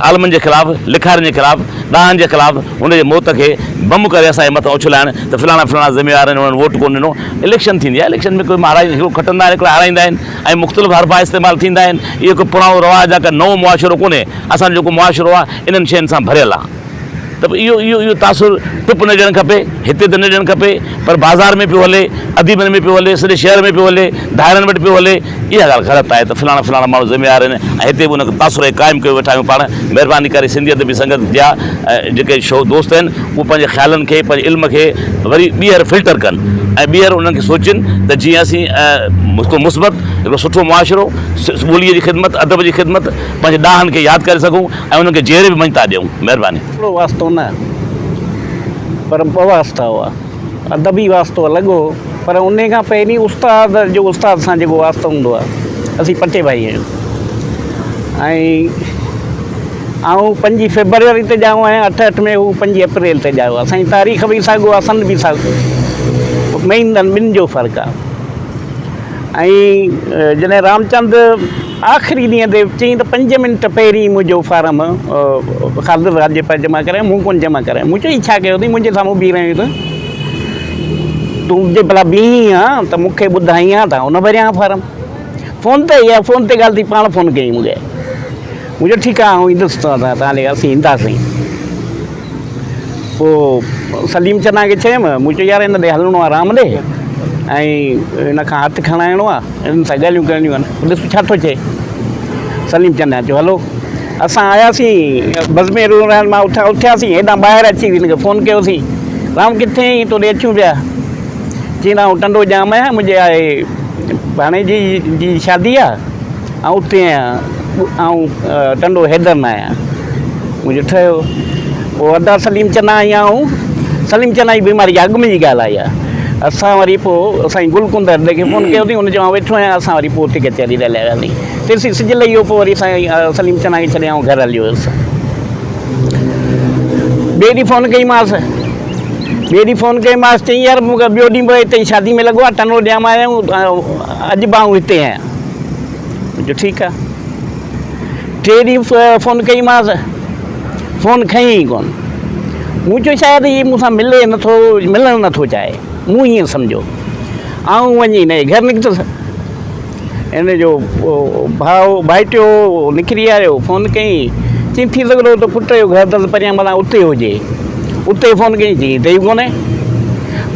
عالمن جي خلاف، لکارين جي خلاف، ڏاهن جي خلاف هن جي موت کي بم ڪري اسان جي مٿان اڇلائڻ ته فلاڻا فلاڻا ذميوار آهن انهن ووٽ ڪونه ڏنو. اليڪشن ٿيندي آهي اليڪشن ۾ ڪوئي مهارائي هڪڙو کٽندا آهن هڪڙا هارائيندا آهن ۽ مختلف حربا استعمال ٿيندا آهن اهو ڪو پراڻو رواج آهي ڪا نئون معاشرو ڪونهي اسان جو جيڪو معاشرو آهي انهن شين سان ڀريل آهي. ته به اهو اهو اهو تاثر ٽپ نه ڏيڻ کپي، هتي ته نه ڏيڻ کپي پر بازار ۾ پيو هلي، اديبن ۾ پيو هلي، سڄي شهر ۾ پيو هلي، ڌارين وٽ پيو هلي، اها ڳالهه غلط آهي ته فلاڻا فلاڻا ماڻهو ذميوار آهن ۽ هتي به ان تاثر کي قائم ڪيو ويٺا آهيون پاڻ مهرباني ڪري سنڌي ادبي سنگت جا جيڪي شو دوست آهن اهي پنهنجي خيالن کي پنهنجي علم کي وري ٻيهر فلٽر ڪن ۽ ٻيهر انهن کي سوچين ته جيئن اسين هڪ مثبت هڪڙو سٺو معاشرو ٻوليء جي خدمت ادب جي خدمت پنهنجي ڏاهن کي ياد ڪري سگهون ۽ انهن کي جيئري به مڃتا ڏيون. مهرباني. هڪڙو واسطو نه پر ٻه واسطا هئا. ادبي واسطو الڳ هو پر انهي کان پهرين استاد جو استاد سان جيڪو واسطو هوندو آهي. اسين پٽي ڀائي آهيون ۽ آئون پنجين فيبروري تي ڄائو آهيان 68 ۾ هو پنجين اپريل تي ڄائو آهي. اسان جي تاريخ به ساڳو آهي سن به ساڳو مهينن ٻن جو فرق آهي. ۽ جڏهن رامچند آخري ڏينهن تي چيائين ته پنج منٽ پهرين منهنجو فارم خالد راڄي پيا جمع ڪرايو مون ڪونه جمع ڪرايو مون چيو هي ڇا ڪيو اٿئي منهنجي سامهون بيهي رهيو ته تون جي ڀلا بيهين ها ته مون کي ٻڌائين ها ته آئون نه ڀريان ها فارم فون تي اها فون تي ڳالهه ٿي پاڻ فون ڪيائين مون کي مون چيو ٺيڪ آهي آئون ايندس توهان ڏي اسين اينداسين پوء سليم چنا کي چيم، مون چيو يار هن ڏي هلڻو آهي رام ڏي ۽ هن کان هٿ کڻائڻو آهي، هن سان ڳالهيون ڪرڻيون آهن، ڏس ڇا ٿو چئي. سليم چنا چيو هلو. اسان آياسين بزم روحان مان اٿياسين، هيڏانهن ٻاهر اچي هن کي فون ڪيوسين، رام ڪٿي آهين تو ڏي اچون پيا. چيائين آئون ٽنڊو ڄام آهيان، منهنجي آهي ڀاڻيجي جي شادي آهي. آئون اتي آهيان، آئون ٽنڊو حيدر مان آهيان. مون چيو ٺهيو. پوء ادا سليم چنا ۽ آئون، سليم چنا جي بيماري کان اڳ ۾ جي ڳالهه آهي اها. اسان وري پوء سائين گل ڪنڌ ارڏي کي فون ڪيوسين، هن چيو آئون ويٺو آهيان، اسان وري پوء اتي ڪچهري تي هليا وياسين. تيسين سج لهي ويو، پوء وري سائين سليم چنا کي ڇڏي آئون گهر هليو ويس. ٻئي ڏينهن فون ڪئيمانس. ٻئي ڏينهن فون ڪئيمانس چيائين يار مون کي ٻيو ڏينهن به هتي شادي ۾ لڳو آهي ٽنڊو ڄام آيا آهيون اڄ به آئون هتي آهيان. مون چيو ٺيڪ آهي. ٽئين ڏينهن فون ڪئيمانس فون کنئي ئي ڪونه. مون چيو شايد هي مون سان ملي نٿو ملڻ نٿو چاهي. مون ائين سمجهيو. آئون وڃي هن جي گهر نڪتس. هن جو ڀاء ڀائٽيو نڪري آيو، فون ڪيائين، چيائين ٿي سگهندو ته پٽ جو گهر اٿس پريان متان اتي هجي. اتي فون ڪيائين، چيائين هتي ئي ڪونهي.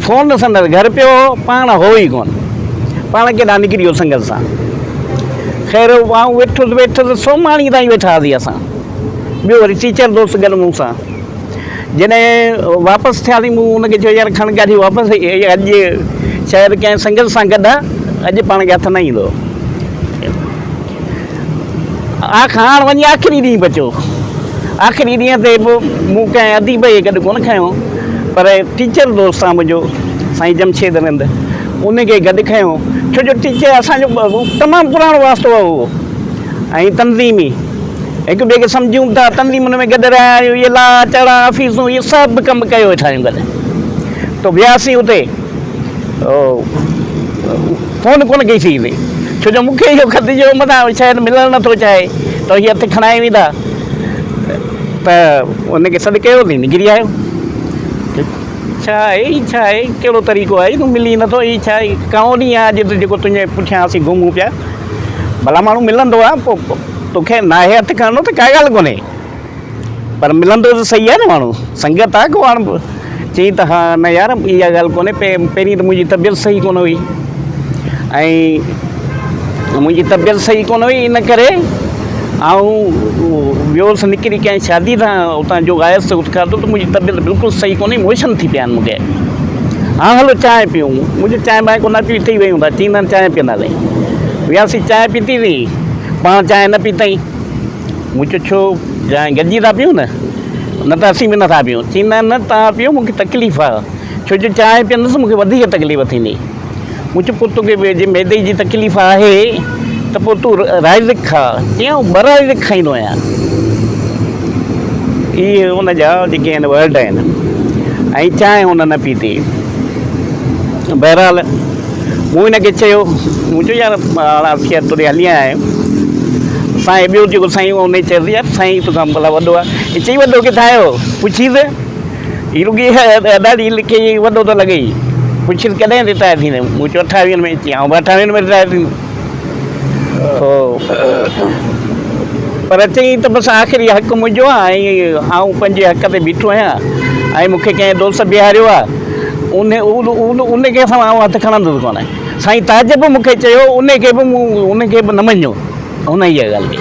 فون سندس گهر پيو هو، پاڻ هو ئي ڪونه. پاڻ ڪيڏانهن نڪري ويو سنگت سان. خير آئون ويٺس ويٺس سومهاڻي تائين ويٺا هئاسين اسان. ٻيو وري ٽيچر دوست گڏ مون سان. جڏهن واپس ٿياسين مون ان کي چيو يار کڻ گاڏي واپس اڄ شايد ڪنهن سنگت سان گڏ آ اڄ پاڻ کي هٿ نه ايندو آخ هاڻ وڃي آخري ڏينهن بچيو آخري ڏينهن تي به مون ڪنهن اديب کي گڏ ڪونه کنيو پر ٽيچر دوست آ منهنجو سائين جمشيد رند ان کي گڏ کنيو ڇو جو ٽيچر اسانجو تمام پراڻو واسطو هو ۽ تنظيمي هڪ ٻئي کي سمجهون ٿا، تنظيمن ۾ گڏ رهيا آهيون، اهي لاها چڙها، آفيسون، اهي سڀ ڪم ڪيو ويٺا آهيون گڏ. تو وياسين اتي فون ڪونه ڪئي سين ڇو جو مون کي اهو خدشو هو متان شايد ملڻ نٿو چاهي ته هي هٿ کڻائي ويندا ته ان کي سڏ ڪيوسين نڪري آيو. ڇا آهي هي ڇا آهي ڪهڙو طريقو آهي تون ملين نٿو هي ڇا آهي ڪائون ڏينهن آهي اڄ جيڪو تنهنجي پٺيان اسين گهمون پيا ڀلا ماڻهو ملندو آهي پوء توکي ناهي هٿ کڻڻو ته ڪا ڳالهه ڪونهي پر ملندو ته صحيح آهي نه ماڻهو سنگت آهي ڪو هاڻ چئي ته ها نه يار اها ڳالهه ڪونهي پهرين ته منهنجي طبيعت صحيح ڪونه هئي ۽ منهنجي طبيعت صحيح ڪونه هئي ان ڪري آئون ويو هوس نڪري ڪنهن شادي تان اتان جو آيس ات کاڌو ته منهنجي طبيعت بلڪل صحيح ڪونه هئي موشن ٿي پيا آهن مونکي هاڻ هلو چانهه پيون مون چيو چانهه بانهه ڪونه پي اتي ئي ويهون ٿا چئين نه چانهه پيئنداسين وياسين چانهه پيتي سين پاڻ چانهه نه پيتائين مون چيو ڇو چانهه گڏجي ٿا پيون نه نه ته اسين به نٿا پيون چئين نه نه توهان پيو مونکي تڪليف آهي ڇو جو چانهه پيئندس مونکي وڌيڪ تڪليف ٿيندي مون چيو پوء توکي جي معدي جي تڪليف آهي ته پوء تون رائزڪ کاء. چيائين آئون ٻه رائزڪ کائيندو آهيان. اهي ان جا جيڪي آهن ورڊ آهن ۽ چانهه هن نه پيتي. بهرحال مون هن کي چيو مون چيو يار هاڻ اسين توڏي هلي آيا آهيون. سائين ٻيو جيڪو سائين هو ان چيس يار سائين توکان ڀلا وڏو آهي. چئي وڏو ڪٿان آيو پڇيس. هي رڳي ڏاڙهي لکي وڏو ٿو لڳئي. پڇيس ڪڏهن رٽائر ٿيندين؟ مون چيو اٺاويهن ۾. چيائين آئون به اٺاويهن ۾ رٽائر ٿيندس. پر چيائين ته بس آخري حق منهنجو آهي ۽ آئون پنهنجي حق تي بيٺو آهيان ۽ مون کي ڪنهن دوست بيهاريو آهي ان کي آئون هٿ کڻندس ڪونه. سائين تاج به مون کي چيو ان کي به مون ان کي به نه مڃيو. هن اها ڳالهه ڪئي.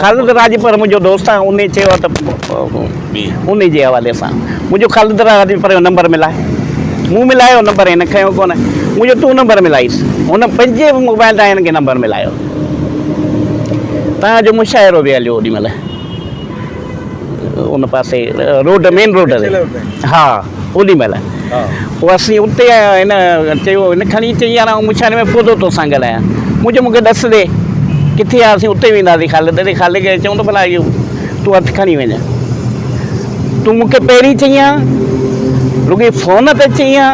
خالد راڄپر منهنجو دوست آهي انهي چيو آهي ته انهي جي حوالي سان منهنجو خالد راڄپر جو نمبر ملاء مون ملايو نمبر هن کنيو ڪونه مون چيو تون نمبر ملائيس هن پنهنجي موبائل تان هن کي نمبر ملايو تان جو مشاعرو به هليو اوڏي مهل ان پاسي روڊ مين روڊ تي ها اوڏي مهل پوء اسين اتي هن چيو هن کڻي چئي يار آئون مشاعري ۾ پوء ٿو توسان ڳالهايان مون چيو مونکي ڏس ڏي ڪٿي آ اسين اتي وينداسين خالد ڏي خالد کي چئون ته ڀلا اهو تون هٿ کڻي وڃ تون مونکي پهرين چئي ها رڳي فون تي چئي ها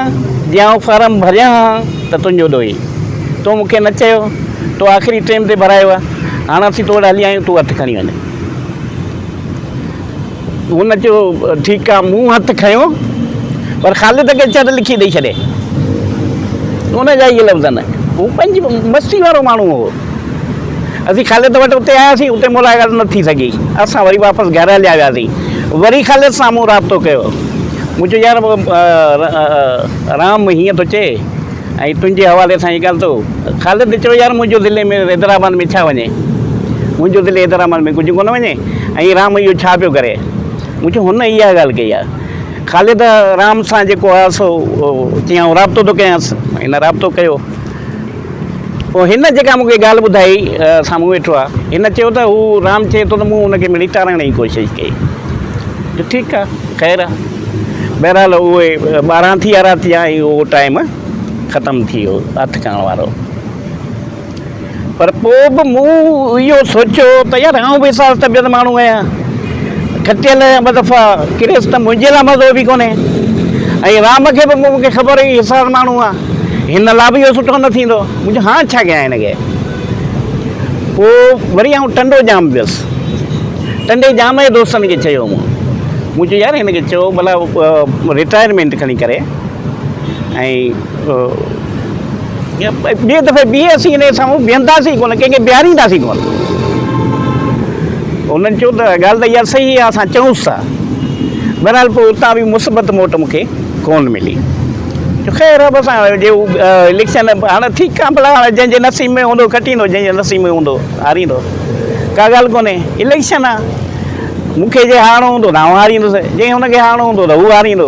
جي آئون فارم ڀريان ها ته تنهنجو ڏوهي تو مونکي نه چيو تو آخري ٽيم تي ڀرايو آ هاڻ اسين تو وٽ هلي آيا آهيون تون هٿ کڻي وڃ هن چيو، ٺيڪ آ، مون هٿ کنيو، پر خالد کي چئه ته لکي ڏئي ڇڏي. ان جا اهي لفظ نه. هو پنهنجي مستي وارو ماڻهو هو. اسين خالد وٽ اتي آياسين، اتي ملاقات نه ٿي سگهي. اسان وري واپس گهر هليا وياسين. وري خالد سان مون رابطو ڪيو. مون چيو، يار رام هيئن ٿو چئي. ۽ تنهنجي حوالي سان هي ڳالهه ٿو. خالد چيو يار منهنجو ضلعي ۾ حيدرآباد ۾ ڇا وڃي؟ منهنجو ضلعي حيدرآباد ۾ ڪجهه ڪونه وڃي ۽ رام اهو ڇا پيو ڪري؟ مون چيو هن اها ڳالهه ڪئي آهي. خالد رام سان جيڪو آهي سو چيائين آئون رابطو ٿو ڪيانس. هن رابطو ڪيو. پوء هن جيڪا مون کي ڳالهه ٻڌائي سامهون ويٺو آهي. هن چيو ته هو رام چئي ٿو ته مون هن کي مڙئي ٽارڻ جي ڪوشش ڪئي. چيو ٺيڪ آهي خير آهي. بهرحال اهي 12 ٿي ويا رات جا ۽ اهو ٽائيم ختم ٿي ويو هٿ کڻڻ وارو. پر پوء به مون اهو سوچيو ته يار آئون به حساس طبيعت ماڻهو آهيان، کٽيل آهيان ٻه دفعا، ڪريس ته منهنجي لاء مزو به ڪونهي ۽ رام کي به مون کي خبر هئي حساس ماڻهو آهي، هن لاء به اهو سٺو نه ٿيندو. مون چيو هاڻ ڇا ڪيان هن کي. پوء وري آئون ٽنڊو ڄام ويس. ٽنڊي ڄام جي دوستن کي چيو مون، مون چيو يار هن کي چئو ڀلا رٽائرمينٽ کڻي ڪري ۽ ٻئي دفعي بيهي اسين هن جي سامهون بيهنداسين ئي ڪونه، ڪنهن کي بيهارينداسين ڪونه. هنن چيو ته ڳالهه ته اها صحيح آهي، اسان چئونس ٿا. بهرحال پوء اتان به مثبت موٽ مون کي ڪونه ملي. چيو خير آهي بس هاڻي جي هو اليڪشن هاڻي ٺيڪ آهي ڀلا هاڻي جنهن جي نصيب ۾ هوندو کٽيندو، جنهن جي نصيب ۾ هوندو هاريندو، ڪا ڳالهه ڪونهي، اليڪشن آهي. مون کي جي هارڻو هوندو ته آئون هاريندس، جي هن کي هارڻو هوندو ته هو هاريندو.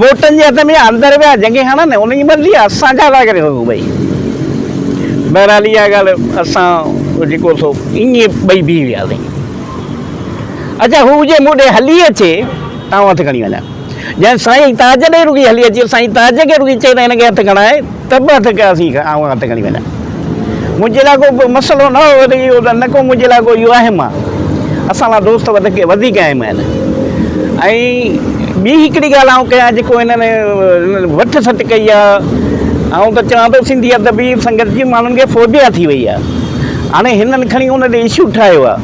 ووٽن جي هٿ ۾ آهي، اندر ويا جنهن کي هڻن ان جي مرضي آهي، اسان ڇا ٿا ڪري سگهون ڀئي. بهرحال اها ڳالهه اسان جيڪو سو ائين ٻئي بيهي وياسين. اڇا هو جي مون ڏي هلي اچي ته آئون هٿ کڻي وڃان. جنهن سائين تاج ڏي رڳي هلي اچي، سائين تاج کي رڳي چئي ته هن کي هٿ کڻائي ته به هٿ اسين آئون هٿ کڻي وڃان. منهنجي لاء ڪو مسئلو نه هو ته اهو نه ڪو منهنجي لاء ڪو اهو اهم آهي. اسان لاء دوست وڌيڪ وڌيڪ اهم آهن. ۽ ٻي هڪڙي ڳالهه آئون ڪيان جيڪو هنن وٺ سٽ ڪئي آهي، آئون ته چوان ٿو سنڌي ادبي سنگت جي ماڻهن کي فوبيا ٿي وئي آهي. هاڻي هنن کڻي ان تي اشو ٺاهيو آهي.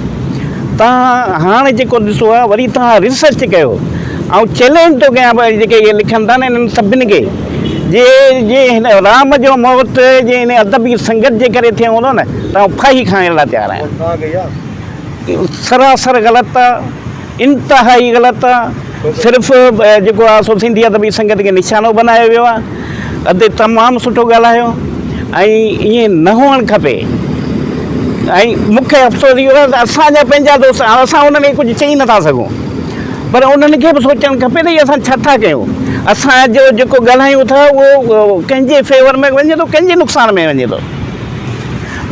توهان هاڻ جيڪو ڏسو آهي وري توهان ريسرچ ڪيو. آئون چئلينج ٿو ڪيان جيڪي اهي لکن ٿا نه انهن سڀني کي. جي جي هن رام جو موت جي هن ادبي سنگت جي ڪري ٿيو هوندو نه ته آئون ڦاهي کائڻ لاء تيار آهيان. سراسر غلط آ، انتهائي غلط آ، صرف جيڪو آ سو سنڌي ادبي سنگت کي نشانو بنايو ويو آ. ادي تمام سٺو ڳالهايو ۽ ائين نه هئڻ کپي ۽ مون کي افسوس اهو آ ته اسان جا پنهنجا دوست اسان انهن کي ڪجهه چئي نٿا سگهون. پر انهن کي به سوچڻ کپي ته هي اسان ڇا ٿا ڪيون، اسان جو جيڪو ڳالهايون ٿا اهو ڪنهن جي فيور ۾ وڃي ٿو ڪنهن جي نقصان ۾ وڃي ٿو،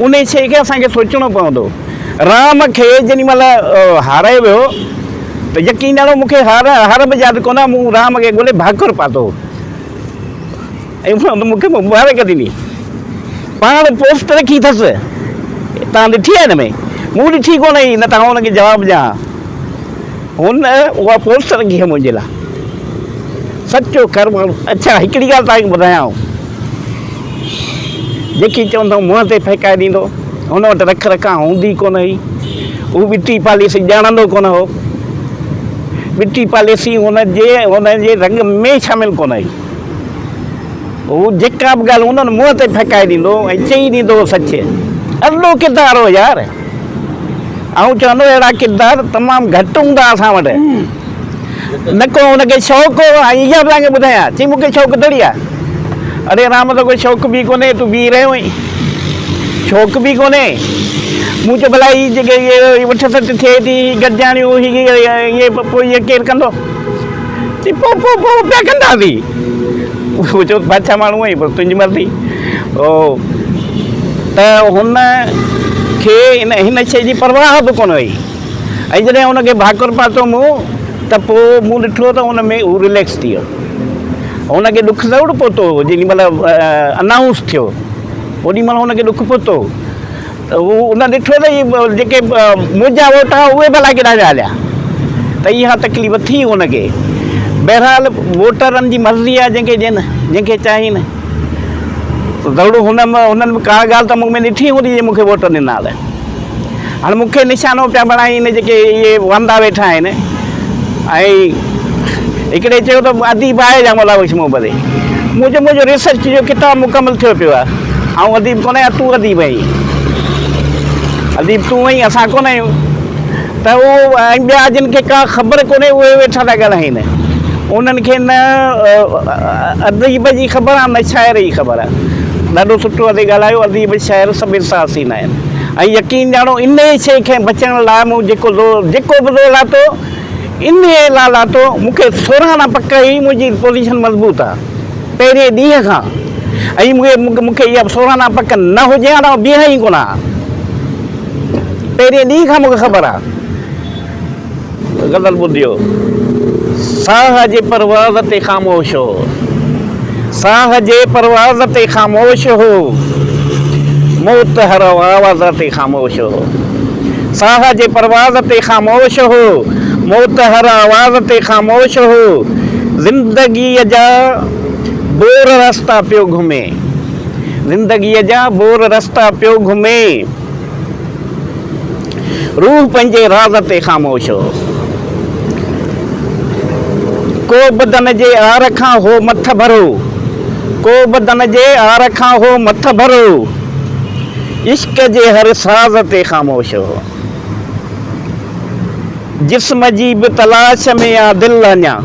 انهي شيء کي اسان کي سوچڻو پوندو. رام کي جيڏي مهل هارايو ويو ته يقين ڄاڻو مون کي هار هار به ياد ڪونه آهي، مون رام کي ڳولي ڀاڪر پاتو هو. ۽ هن مون کي مبارڪ ڏني. پاڻ پوسٽ رکي اٿس. توهان ڏٺي آهي هن ۾؟ مون ڏٺي ڪونه هئي، نه ته آئون هن کي جواب ڏيان ها. هن اها پوسٽ رکي آهي منهنجي لاء. سچو کر ماڻهو. اڇا هڪڙي ڳالهه توهان کي ٻڌايان آئون. جيڪي چوندو منهن تي ڦهڪائي ڏيندو. هن وٽ رک رکان هوندي ڪونه هئي. هو ٻٽي پاليسي ڄاڻندو ڪونه هو. ٻٽي پاليسي هن جي هن جي رڳ ۾ شامل ڪونه هئي. هو جيڪا به ڳالهه هوندو نه منهن تي ڦهڪائي ڏيندو هو ۽ چئي ڏيندو هو سچ. ارڏو ڪردار هو يار. آئون چوندو اهڙا ڪردار تمام گهٽ هوندا اسان وٽ. نه ڪو هن کي شوق هو ۽ اها به توهان کي ٻڌايان چئي مون کي شوق ٿوري آهي. اڙي رام ته ڪو شوق به ڪونهي تون بيهي رهيو آهين. شوق به ڪونهي. مون چيو ڀلا هي جيڪي هي وٺ سٽ ٿئي ٿي هي گڏجاڻيون هي اهي پوء اهي ڪير ڪندو؟ چي پوء پوء پوء پيا ڪنداسين. مون چيو بادشاهه ماڻهو آهين پوء تنهنجي مرضي. او ته هن کي ان هن شيء جي پرواهه به ڪونه هئي ۽ جڏهن هن کي ڀاڪر پاتو مون ته پوء مون ڏٺو ته ان ۾ هو رليڪس ٿي ويو. هن کي ڏک ضرور پهتو هو جيڏي مهل انائونس ٿيو اوڏي مهل هن کي ڏک پهتو هو. ته هو ان ڏٺو ته هي جيڪي منهنجا ووٽ هئا اهي ڀلا ڪيڏانهن ويا هليا ته اها تڪليف ٿي هن کي. بهرحال ووٽرن جي مرضي آهي جنهن کي ڏين جنهن کي چاهين. ضرور هن هنن به ڪا ڳالهه ته مون ۾ ڏٺي هوندي جي مون کي ووٽ ڏنا ته. هاڻي مون کي نشانو پيا بڻائين جيڪي اهي واندا ويٺا آهن ۽ هڪڙي چيو ته اديب آهي يا مولا بخش محبتي؟ مون چيو منهنجو ريسرچ جو ڪتاب مڪمل ٿيو پيو آهي، آئون اديب ڪونه آهيان، تون اديب آهين. اديب تون آهين، اسان ڪونه آهيون. ته اهو ۽ ٻيا جن کي ڪا خبر ڪونهي اهي ويٺا ٿا ڳالهائين. انهن کي نه اديب جي خبر آهي نه شاعر جي خبر آهي. ڏاڍو سٺو ادي ڳالهايو، اديب شاعر سڀ احساسين آهن ۽ يقين ڄاڻو انهيء شيء کي بچڻ لاء مون جيڪو زور جيڪو به زور لاتو، انهيء لاء لاتو، مون کي سورهن آنا پڪ هئي، منهنجي پوزيشن مضبوط آ، پهرين ڏينهن کان ۽ مون کي اها سورهن آنا پڪ نه هجي ها ته آئون بيهان ئي ڪونه ها، پهرين ڏينهن کان مون کي خبر آ. غزل ٻڌيو، ساهه جي پرواز تي خاموش هو، ساهه جي پرواز تي خاموش هو. موت هر آواز تي خاموش هو. ساهه جي پرواز تي خاموش هو. موت هر آواز تي خاموش هو. زندگيء جا بور رستا پيو گهمي. زندگيء جا بور رستا پيو گهمي. روح پنهنجي راز تي خاموش هو. ڪو بدن جي آر کان هو مٿڀرو. ڪو بدن جي آر کان هو مٿڀرو. عشق جي هر ساز تي خاموش هو. جسم جي به تلاش ۾ آ دل اڃا.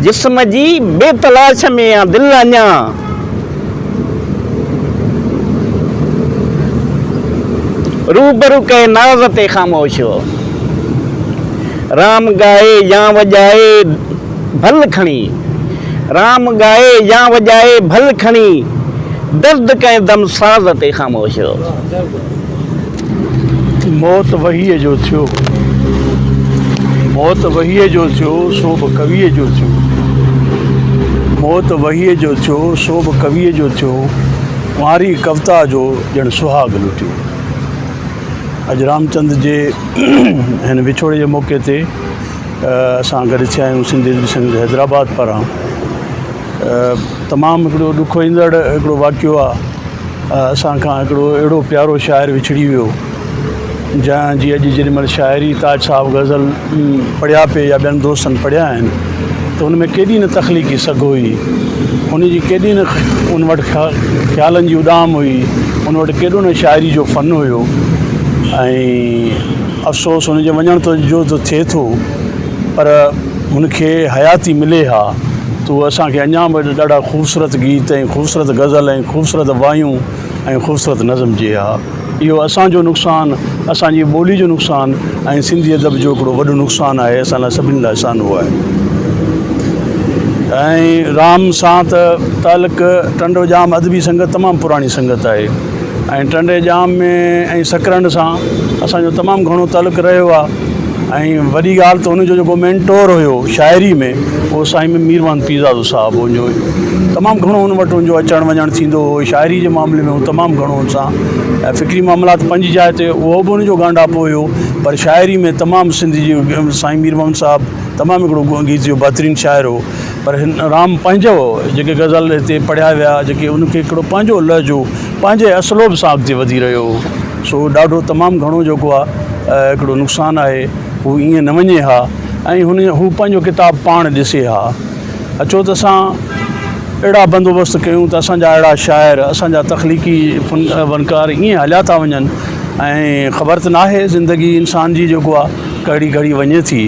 جسم جي به تلاش ۾ آ دل اڃا. روبرو ڪنهن ناز تي خاموش هو. رام ڳائي يا وڄائي ڀل کڻي. رام ڳائي يا وڄائي ڀل کڻي. درد ڪنهن دم ساز تي خاموش هو. موت وحيء جو ٿيو. موت وحيء جو ٿيو، سو به ڪويء جو ٿيو. موت وحيء جو ٿيو، سو به ڪويء جو ٿيو. ڪنواري ڪوتا جو ڄڻ سهاڳ لٽيو. اڄ رامچند جي هن وڇوڙي جي موقعي تي اسان گڏ ٿيا آهيون سنڌي ادبي سنگت حيدرآباد پاران. تمام هڪڙو ڏکوئيندڙ هڪڙو واقعو آ. اسان کان هڪڙو اهڙو پيارو شاعر وڇڙي ويو جنهن جي اڄ جيڏي مهل شاعري تاج صاحب غزل پڙهيا پئي يا ٻين دوستن پڙهيا آهن ته ان ۾ ڪيڏي نه تخليقي سگهه هئي ان جي ڪيڏي نه ان وٽ خيالن جي اڏام هئي ان وٽ ڪيڏو نه شاعري جو فن هيو ۽ افسوس ان جي وڃڻ ته جو ته ٿئي ٿو پر هن کي حياتي ملي ها ته هو اسان کي اڃا به ڏاڍا خوبصورت گيت ۽ خوبصورت غزل ۽ خوبصورت وايون ۽ خوبصورت نظم چئي ها. اهو اسان جو نقصان، اسان جي ٻولي جو نقصان ۽ سنڌي ادب جو هڪڙو وڏو نقصان آهي، اسان لاء سڀني لاء سانحو آهي. ۽ رام سان ته تعلق ٽنڊو ڄام ادبي سنگت تمام پراڻي سنگت آهي ۽ ٽنڊي ڄام ۾ ۽ سڪرنڊ سان اسان جو تمام گهڻو تعلق رهيو آهي. ۽ وڏي ڳالهه ته هن جو جيڪو مينٽور هيو شاعري ۾ اهو سائين مير محمد پيرزادو صاحب هو جو تمام گهڻو هن وٽ هن جو اچڻ وڃڻ ٿيندو هو شاعري جي معاملي ۾ هو تمام گهڻو هن سان ۽ فڪري معاملات پنهنجي جاء تي اهو به هن جو ڳانڍاپو هيو پر شاعري ۾ تمام سنڌ جي سائين مير محمد صاحب تمام هڪڙو گيت جو بهترين شاعر هو پر هن رام پنهنجو جيڪي غزل هتي پڙهيا ويا جيڪي ان کي هڪڙو پنهنجو لهجو پنهنجي اسلوب سان اڳتي وڌي رهيو هو سو ڏاڍو تمام گهڻو جيڪو آ هڪڙو نقصان آهي هو ائين نه وڃي ها ۽ هن هو پنهنجو ڪتاب پاڻ ڏسي ها اچو ته اسان اهڙا بندوبست ڪيون ته اسان جا اهڙا شاعر اسان جا تخليقي فن فنڪار ائين هليا ٿا وڃن ۽ خبر ته ناهي زندگي انسان جي جيڪو آ ڪهڙي گهڙي وڃي ٿي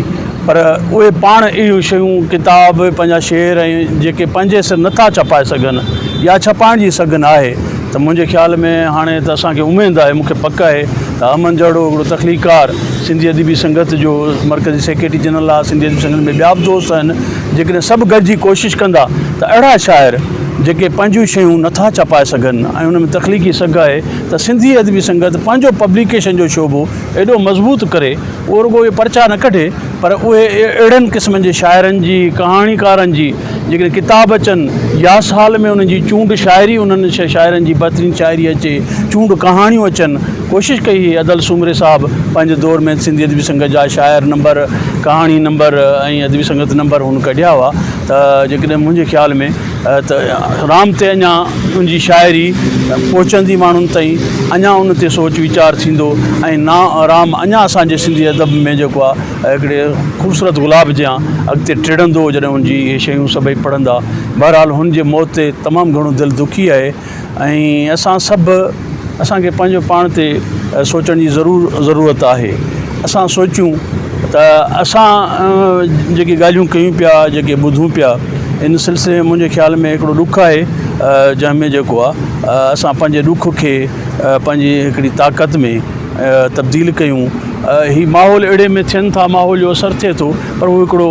پر اهي پاڻ اهڙيون شيون ڪتاب پنهنجا شعر ۽ جيڪي پنهنجي سر نٿا ڇپائي سگهن يا ڇپائڻ جي سگهه ناهي ته منهنجي خيال ۾ هاڻي ته اسان کي اميد آهي، مون کي پڪ آهي ته امن جهڙو هڪڙو تخليقڪار سنڌي ادبي سنگت جو مرڪزي سيڪريٽري جنرل آهي، سنڌي ادبي سنگت ۾ ٻيا به دوست آهن، جيڪڏهن سڀ گڏجي ڪوشش ڪندا ته اهڙا شاعر جيڪي پنهنجون شيون نٿا ڇپائي سگهن ۽ ان ۾ تخليقي سگهه آهي ته سنڌي ادبي سنگت پنهنجو پبليڪيشن جو شعبو ايڏو مضبوط ڪري اهو رڳو اهي پرچا نه ڪڍي پر اهي اهڙن قسمن جي شاعرن جي ڪهاڻيڪارن جي جيڪڏهن ڪتاب اچن يا سال ۾ انهن جي چونڊ شاعري انهن شاعرن جي بهترين شاعري اچي، چونڊ ڪهاڻيون اچن، ڪوشش ڪئي هئي ادل سومري صاحب پنهنجي دور ۾ سنڌي ادبي سنگت جا شاعر نمبر، ڪهاڻي نمبر ۽ ادبي سنگت نمبر هن ڪڍيا هئا ته جيڪڏهن منهنجي خيال ۾ ته رام تي اڃا ان جي شاعري پهچندي ماڻهن تائين اڃا ان تي سوچ ويچار ٿيندو ۽ نا رام اڃا اسان جي سنڌي ادب ۾ جيڪو آهي هڪڙي خوبصورت گلاب جيان اڳتي ٽڙندو جڏهن هن جي اهي شيون سڀئي پڙهندا. بهرحال هن جي موت تي تمام گهڻو دل دکي آهي ۽ اسان سڀ اسان کي پنهنجو پاڻ تي سوچڻ جي ضرور ضرورت آهي. اسان سوچيون ته اسان جيڪي ڳالهيون ڪيون پيا جيڪي ٻڌون پيا ان سلسلي ۾ منهنجي خيال ۾ هڪڙو ڏک آهي جنهن ۾ جيڪو آهي اسان پنهنجي ڏک کي پنهنجي هڪڙي طاقت ۾ تبديل ڪيون هي ماحول اهڙي ۾ ٿين ٿا ماحول جو اثر ٿئي ٿو پر هو هڪڙو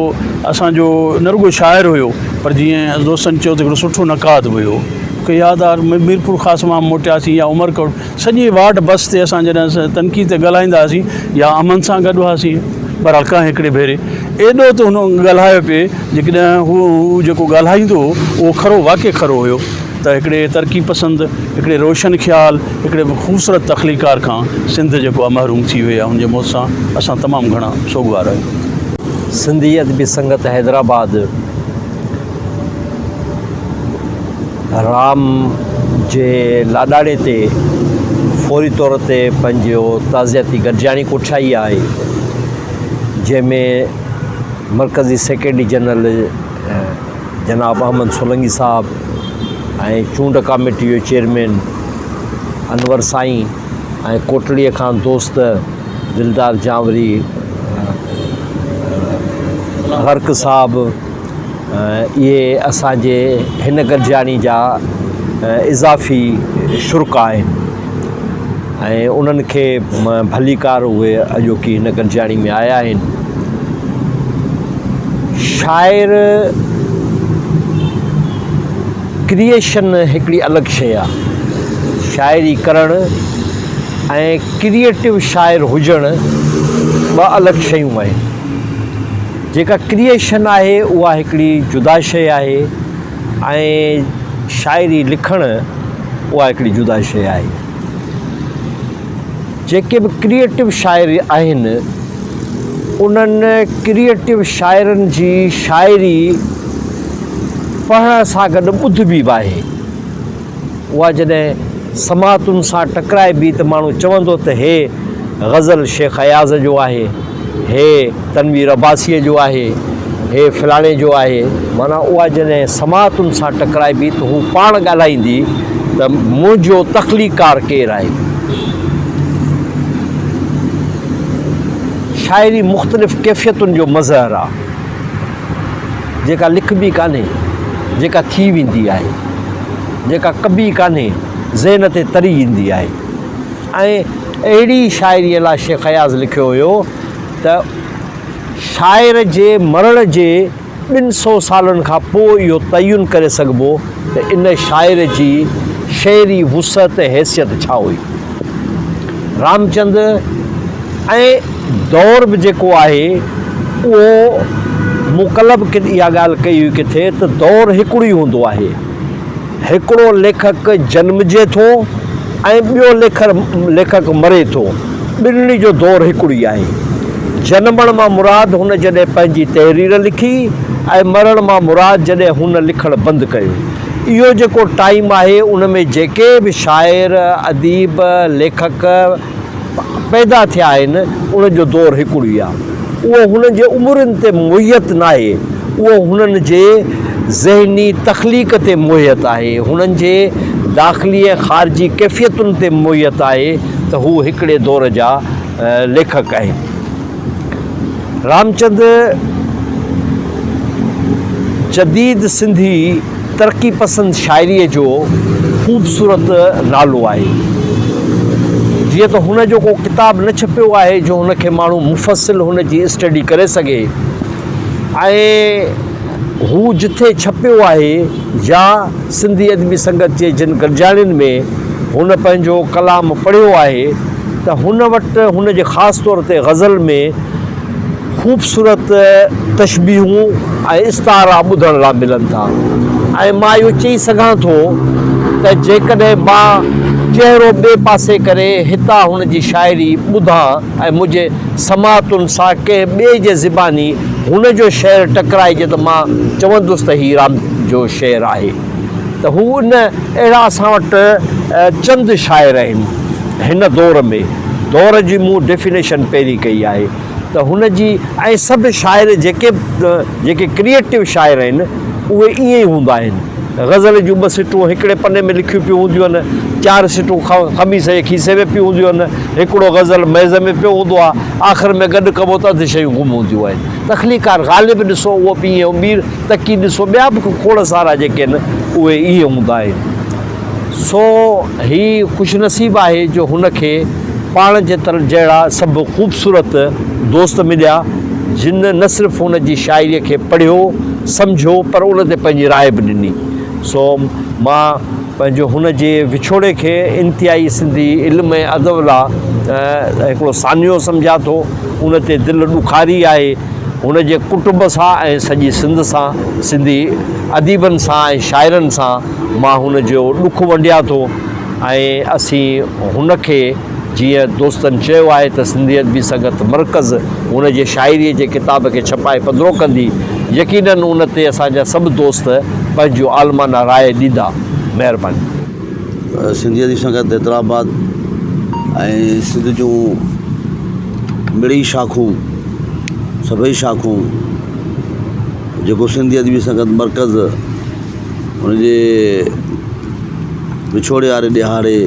اسان جو نه رڳو شاعر هيو پر جيئن دوستن چيو ته هڪڙو سٺو نقاد به هيو مونکي ياد آهي ميرپور خاص مان موٽياسين يا عمرڪوٽ سڄي واٽ بس تي اسان جڏهن تنقيد تي ڳالهائيندا هئاسين يا امن سان گڏ هئاسين بهرحال ڪنهن هڪڙي ڀيري ايڏو ته هن ڳالهايو پئي جيڪڏهن هو جيڪو ڳالهائيندو هو اهو کرو واقعي کرو هيو. ته هڪڙي ترقي پسند، هڪڙي روشن خيال، هڪڙي خوبصورت تخليقڪار کان سنڌ جيڪو آهي محروم ٿي وئي آهي، هن جي موت سان اسان تمام گهڻا سوڳوار آهيون. سنڌي ادبي سنگت حيدرآباد رام جي لاڏاڻي تي فوري طور تي پنهنجو تعزيتي گڏجاڻي ڪوٺائي آهي جنهن ۾ مرڪزي سيڪريٽري جنرل جناب احمد سولنگي صاحب ۽ چونڊ ڪاميٽي جو چيئرمين انور سائين ۽ ڪوٽڙي کان دوست دلدار جانوري غرق صاحب اهي اسان جي هن گڏجاڻي جا اضافي شرڪا آهن ۽ انهن کي ڀليڪار اهي اڄوڪي هن گڏجاڻي ۾ آيا آهن. شاعر ڪريئيشن هڪڙي الڳ شيء آهي. شاعري ڪرڻ ۽ ڪريئيٽو شاعر هجڻ ٻه الڳ شيون آهن. جيڪا ڪريئيشن آهي اها هڪڙي جدا شيء آهي ۽ شاعري لکڻ اها هڪڙي جدا شيء آهي. جيڪي به ڪريئيٽو شاعر آهن انهن ڪريئيٽو شاعرن جي شاعري پڙهڻ سان گڏ ٻڌبي به آهي. اها جڏهن سماعتن سان ٽڪرائبي ته ماڻهو چوندو ته هي غزل شيخ اياز جو آهي، هي تنوير عباسيء جو آهي، هي فلاڻي جو آهي. معنيٰ اها جڏهن سماعتن سان ٽڪرائبي ته هو پاڻ ڳالهائيندي ته منهنجو تخليقڪار ڪير آهي. شاعري مختلف ڪيفيتن جو مظهر آهي. جيڪا لکبي ڪانهي، جيڪا ٿي ويندي آهي، جيڪا ڪبي ڪانهي، ذهن تي تري ايندي آهي ۽ اهڙي شاعريء لاء شيخ اياز لکيو هيو ته شاعر جي مرڻ جي ٻن سئو سالن کان پوء اهو تعين ڪري سگهبو ته ان شاعر جي شعري وسعت ۽ حيثيت ڇا هئي. رامچند ۽ دور به جيڪو آهي اهو مون ڪلهه به اها ڳالهه ڪئي هئي ڪٿي ته دور هڪڙو ئي هوندو آهي. هڪڙو ليکڪ جنمجي ٿو ۽ ٻيو ليکڪ مري ٿو، ٻنهي جو دور هڪڙو ئي آهي. جنمڻ مان مراد هن جڏهن پنهنجي تحرير لکي ۽ مرڻ مان مراد جڏهن هن لکڻ بند ڪيو. اهو جيڪو ٽائيم آهي ان ۾ جيڪي به شاعر، اديب، ليکڪ پيدا ٿيا آهن انهن جو دور هڪڙو ئي آهي. اهو هنن جي عمرين تي محيط ناهي، اهو هنن جي ذهني تخليق تي محيط آهي، هنن جي داخلي ۽ خارجي ڪيفيتن تي محيط آهي ته هو هڪڙي دور جا ليکڪ آهن. رامچند جديد سنڌي ترقي پسند شاعريء جو خوبصورت نالو آهي. جيئن ته هن جو ڪو ڪتاب نه ڇپيو آهي جو هن کي ماڻهو مفصل هن جي اسٽڊي ڪري سگهي ۽ هو جٿي ڇپيو آهي يا سنڌي ادبي سنگت جي جن گڏجاڻين ۾ هن پنهنجو ڪلام پڙهيو آهي ته هن وٽ هن جي خاص طور تي غزل ۾ خوبصورت تشبيهون ۽ استعارا ٻڌڻ لا ملن ٿا ۽ مان اهو چئي سگهان ٿو ته جيڪڏهن مان چهرو ٻئي پاسي ڪري هتان هن جي شاعري ٻڌان ۽ منهنجي سماعتن سان ڪنهن ٻئي جي زباني هن جو شعر ٽڪرائجي ته مان چوندس ته هي رام جو شعر آهي ته هو ان اهڙا اسان وٽ چند شاعر آهن هن دور ۾ دور جي مون ڊيفينيشن پهرين ڪئي آهي ته هن جي ۽ سڀ شاعر جيڪي جيڪي ڪريئيٽو شاعر آهن اهي ائين ئي هوندا آهن غزل جون ٻه سٽون هڪڙي پني ۾ لکيون پيون هونديون آهن چار سٽون قميص جي کيسي ۾ پيون هونديون آهن هڪڙو غزل ميز ۾ پيو هوندو آهي آخر ۾ گڏ ڪبو ته اڌ شيون گم هونديون آهن تخليقار غالب ڏسو اهو به ائين مير تقي ڏسو ٻيا به کوڙ سارا جيڪي آهن اهي ائين هوندا آهن. سو هي خوش نصيب آهي جو هن کي پاڻ جيتر جهڙا سڀ خوبصورت دوست مليا جن نه صرف هن جي شاعريء کي پڙهيو، سمجهيو پر ان تي پنهنجي راء به ڏني. سو مان پنهنجو هن جي وڇوڙي کي انتهائي سنڌي علم ۽ ادب لا هڪڙو سانحو سمجهان ٿو، ان تي دل ڏکاري آهي، هن جي ڪٽنب سان ۽ سڄي سنڌ سان، سنڌي اديبن سان ۽ شاعرن سان مان هن جو ڏک ونڊيان ٿو ۽ اسين هن کي جيئن دوستن چيو آهي ته سنڌي ادبي سنگت مرڪز هن جي شاعريء جي ڪتاب کي ڇپائي پڌرو ڪندي، يقينن ان تي اسان جا سڀ دوست پنهنجون عالمانه راء ڏيندا. مهرباني. سنڌي ادبي سنگت حيدرآباد ۽ سنڌ جون مڙئي شاخون سڀئي شاخون جيڪو سنڌي ادبي سنگت مرڪز ان جي وڇوڙي واري ڏهاڙي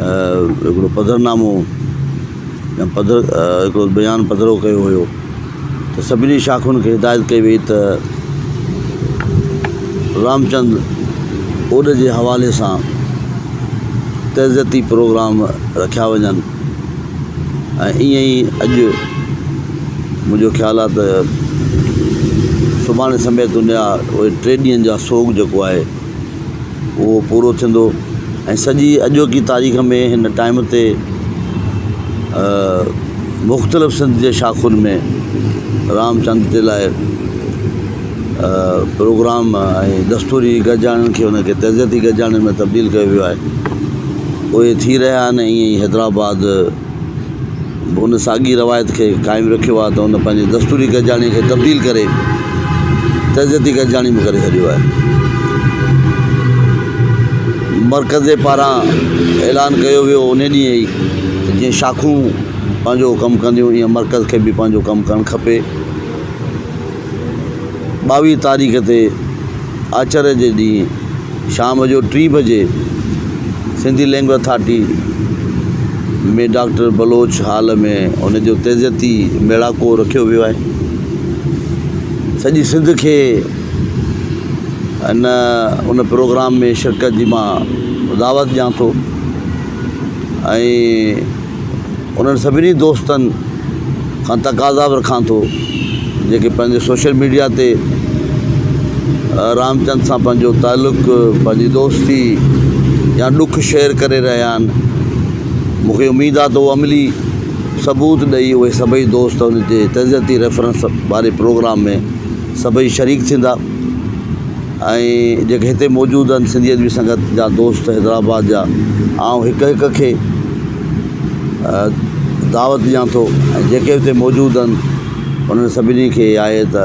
هڪڙو پڌرنامو يا پڌر هڪڙو بيان پڌرو ڪيو هيو ته سڀني شاخن کي هدايت ڪئي وئي ته رامچند اوڏ جي حوالي سان تعزيتي پروگرام رکيا وڃن ۽ ائين ئي اڄ منهنجو خيال آهي ته سڀاڻي سميت ان جا اهي ٽي ڏينهن جا سوڳ جيڪو آهي اهو پورو ٿيندو ۽ سڄي اڄوڪي تاريخ ۾ هن ٽائيم تي مختلف سنڌ جي شاخن ۾ رامچند جي لاء پروگرام ۽ دستوري گڏجاڻين کي ان کي تعزيتي گڏجاڻين ۾ تبديل ڪيو ويو آهي اهي ٿي رهيا آهن ائين ئي حيدرآباد به ان ساڳي روايت کي قائم رکيو آهي ته ان پنهنجي دستوري گڏجاڻي کي تبديل ڪري تعزيتي گڏجاڻي به ڪري ڇڏيو آهي. مرڪز جي پاران اعلان ڪيو ويو ان ڏينهن ئي ته جيئن شاخون پنهنجو ڪم ڪنديون ايئن مرڪز کي به پنهنجو ڪم ڪرڻ کپي. ٻاويهه تاريخ تي آچر جي ڏينهن شام جو ٽين بجي Sindhi language authority ۾ doctor Baloch hall ۾ ان جو تعزيتي ميڙاڪو رکيو ويو آهي. سڄي سنڌ کي ان ان پروگرام ۾ شرڪت جي مان دعوت ڏيان ٿو ۽ انهن سڀني دوستن کان تقاضا به رکان ٿو جيڪي پنهنجي سوشل ميڊيا تي رامچند سان پنهنجو تعلق پنهنجي دوستي يا ڏک شيئر ڪري رهيا آهن مونکي اميد آهي ته اهو عملي ثبوت ڏئي اهي سڀئي دوست ان جي تعزيتي ريفرنس واري پروگرام ۾ سڀئي شريڪ ٿيندا ۽ جيڪي هتي موجود آهن سنڌي ادبي سنگت جا دوست حيدرآباد جا آئون هڪ هڪ کي دعوت ڏيان ٿو ۽ جيڪي هتي موجود آهن انهن سڀني کي آهي ته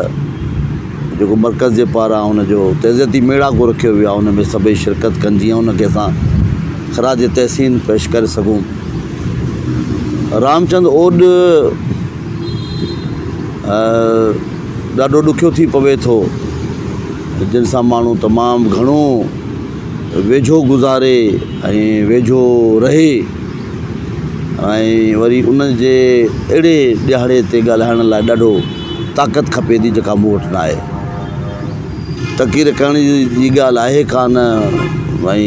جيڪو مرڪز جي پاران ان جو تعزيتي ميڙاڪو رکيو ويو آهي ان ۾ سڀئي شرڪت ڪن جيئن ان کي اسان خراج تحسين پيش ڪري سگهون رامچند اوڏ ڏاڍو ڏکيو ٿي پوي ٿو جن سان ماڻهو تمام گهڻو ويجهو گذاري ۽ ويجهو رهي ۽ وري ان جي اهڙي ڏهاڙي تي ڳالهائڻ لاء ڏاڍو طاقت کپي ٿي جيڪا مون وٽ نه آهي تقرير ڪرڻ جي ڳالهه آهي ڪانه ۽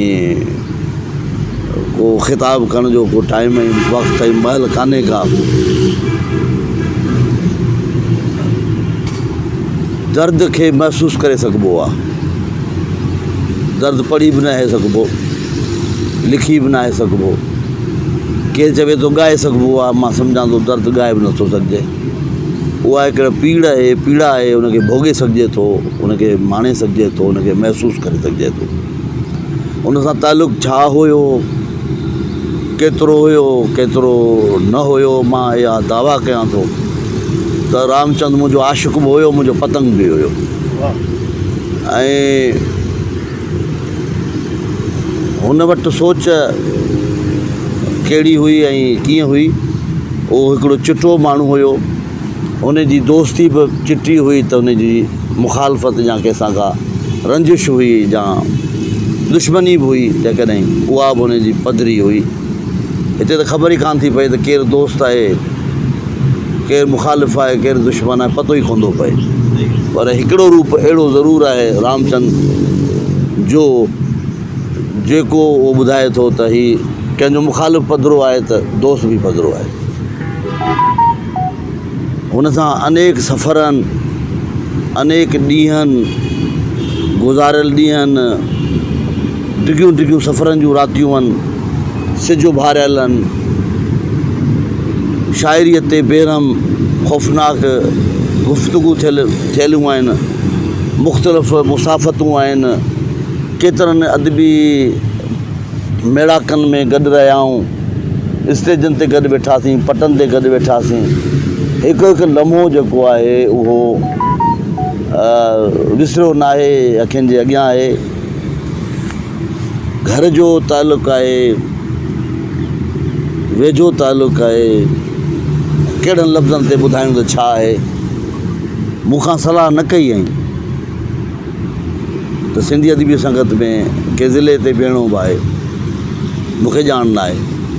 ڪو خطاب ڪرڻ جو ڪو ٽائيم ۽ وقت ۽ مهل ڪانهي ڪا. درد کي محسوس ڪري سگهبو آ. درد پڙهي به ناهي سگهبو، لکي به ناهي سگهبو. ڪير چوي ٿو ڳائي سگهبو آ، مان سمجهان ٿو درد ڳائي به نٿو سگهجي. اها هڪڙي پيڙ آهي، پيڙا آهي، ان کي ڀوڳي سگهجي ٿو، ان کي ماڻي سگهجي ٿو، ان کي محسوس ڪري سگهجي ٿو. ان سان تعلق ڇا هيو، ڪيترو هيو، ڪيترو نه هيو، مان اها دعويٰ ڪيان ٿو ته رامچند منهنجو عاشق به هيو، منهنجو پتنگ به هيو ۽ هن وٽ سوچ ڪهڙي هئي ۽ ڪيئن هئي، اهو هڪڙو چٽو ماڻهو هيو. هن جي دوستي به چٽي هئي ته هن جي مخالفت يا ڪنهن سان ڪا رنجش هئي يا دشمني به هئي جيڪڏهن اها به هن جي پڌري هئي. هتي ته خبر ئي ڪانه ٿي پئي ته ڪير دوست آهي، ڪير مخالف آهي، ڪير دشمن آهي، پتو ئي ڪونه ٿو پئي. پر هڪڙو روپ اهڙو ضرور آهي رامچند جو جيڪو اهو ٻڌائي ٿو ته هي ڪنهن جو مخالف پڌرو آهي ته دوست به پڌرو آهي. هن سان انيڪ سفرن، انيڪ ڏينهن، گذاريل ڏينهن، ڊگهيون ڊگهيون سفرن جون راتيون آهن، سج اڀاريل آهن، شاعريء تي بيرحم خوفناڪ گفتگو ٿيل ٿيلون آهن، مختلف مسافتون آهن، ڪيترن ادبي ميڙاڪن ۾ گڏ رهيا آهيون، اسٽيجن تي گڏ ويٺاسين، پٽن تي گڏ ويٺاسين، هڪ هڪ لمحو جيڪو آهي اهو وسريو ناهي، اکين جي اڳيان آهي. گهر جو تعلق آهي، ويجهو تعلق آهي، ڪهڙن لفظن تي ٻڌايون ته ڇا آهي، مون کان صلاح نه ڪئي هئائين ته سنڌي ادبي سنگت ۾ ڪنهن ضلعي تي بيهڻو به آهي، مون کي ڄاڻ نه آهي،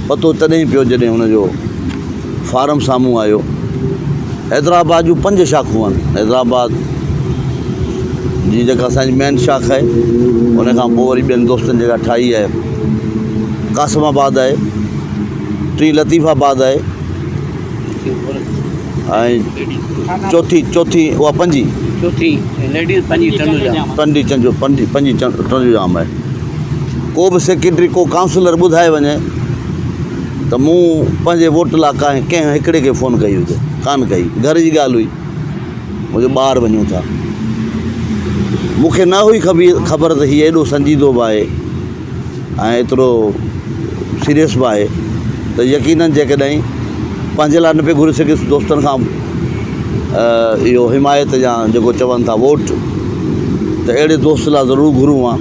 پتو تڏهن پيو جڏهن هن جو فارم سامهون آيو. حيدرآباد جون پنج شاخون آهن حيدرآباد جي جيڪا اسانجي مين شاخ آهي ان کان پوء وري ٻين دوستن جيڪا ٺاهي آهي قاسم آباد آهي ٽين لطيف آباد آهي ۽ چوٿي چوٿي اها پنجي چوٿي ليڊيز پنجي ٽنڊو ڄام پنجي چنجو پنجي پنجي ٽنڊو ڄام آهي ڪو به سيڪريٽري ڪو ڪائونسلر ٻڌائي وڃي ته مون پنهنجي ووٽ لاء ڪانهن ڪنهن هڪڙي کي فون ڪئي هجي، ڪانه ڪئي. گهر جي ڳالهه هئي. مون چيو ٻاهر وڃون ٿا. مون کي نه هئي خبر ته هي ايڏو سنجيدو به آهي ۽ ايترو سيريس به آهي ته يقينن جيڪڏهن پنهنجي لاء نه پئي گهري سگهيس دوستن کان اهو حمايت يا جيڪو چون ٿا ووٽ ته اهڙي دوست لاء ضرور گهرون ها.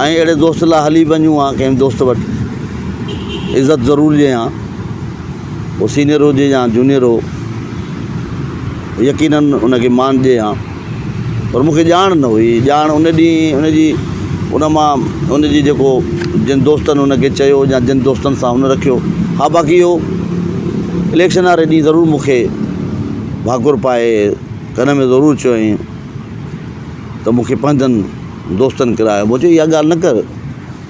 ۽ اهڙي دوست لاء هلي وڃون ها ڪنهن دوست وٽ عزت ضرور ڏئي ها هو سينئر هجي يا جونيئر هو يقينن ان کي مان ڏئي ها پر مونکي ڄاڻ نه هئي ڄاڻ ان ڏينهن ان جي ان مان ان جي جيڪو جن دوستن ان کي چيو يا جن دوستن سان هن رکيو ها باقي اهو اليڪشن واري ڏينهن ضرور مونکي ڀاڪر پائي ڪن ۾ ضرور چيائين ته مونکي پنهنجن دوستن ڪرايو. مون چيو اها ڳالهه نه ڪر،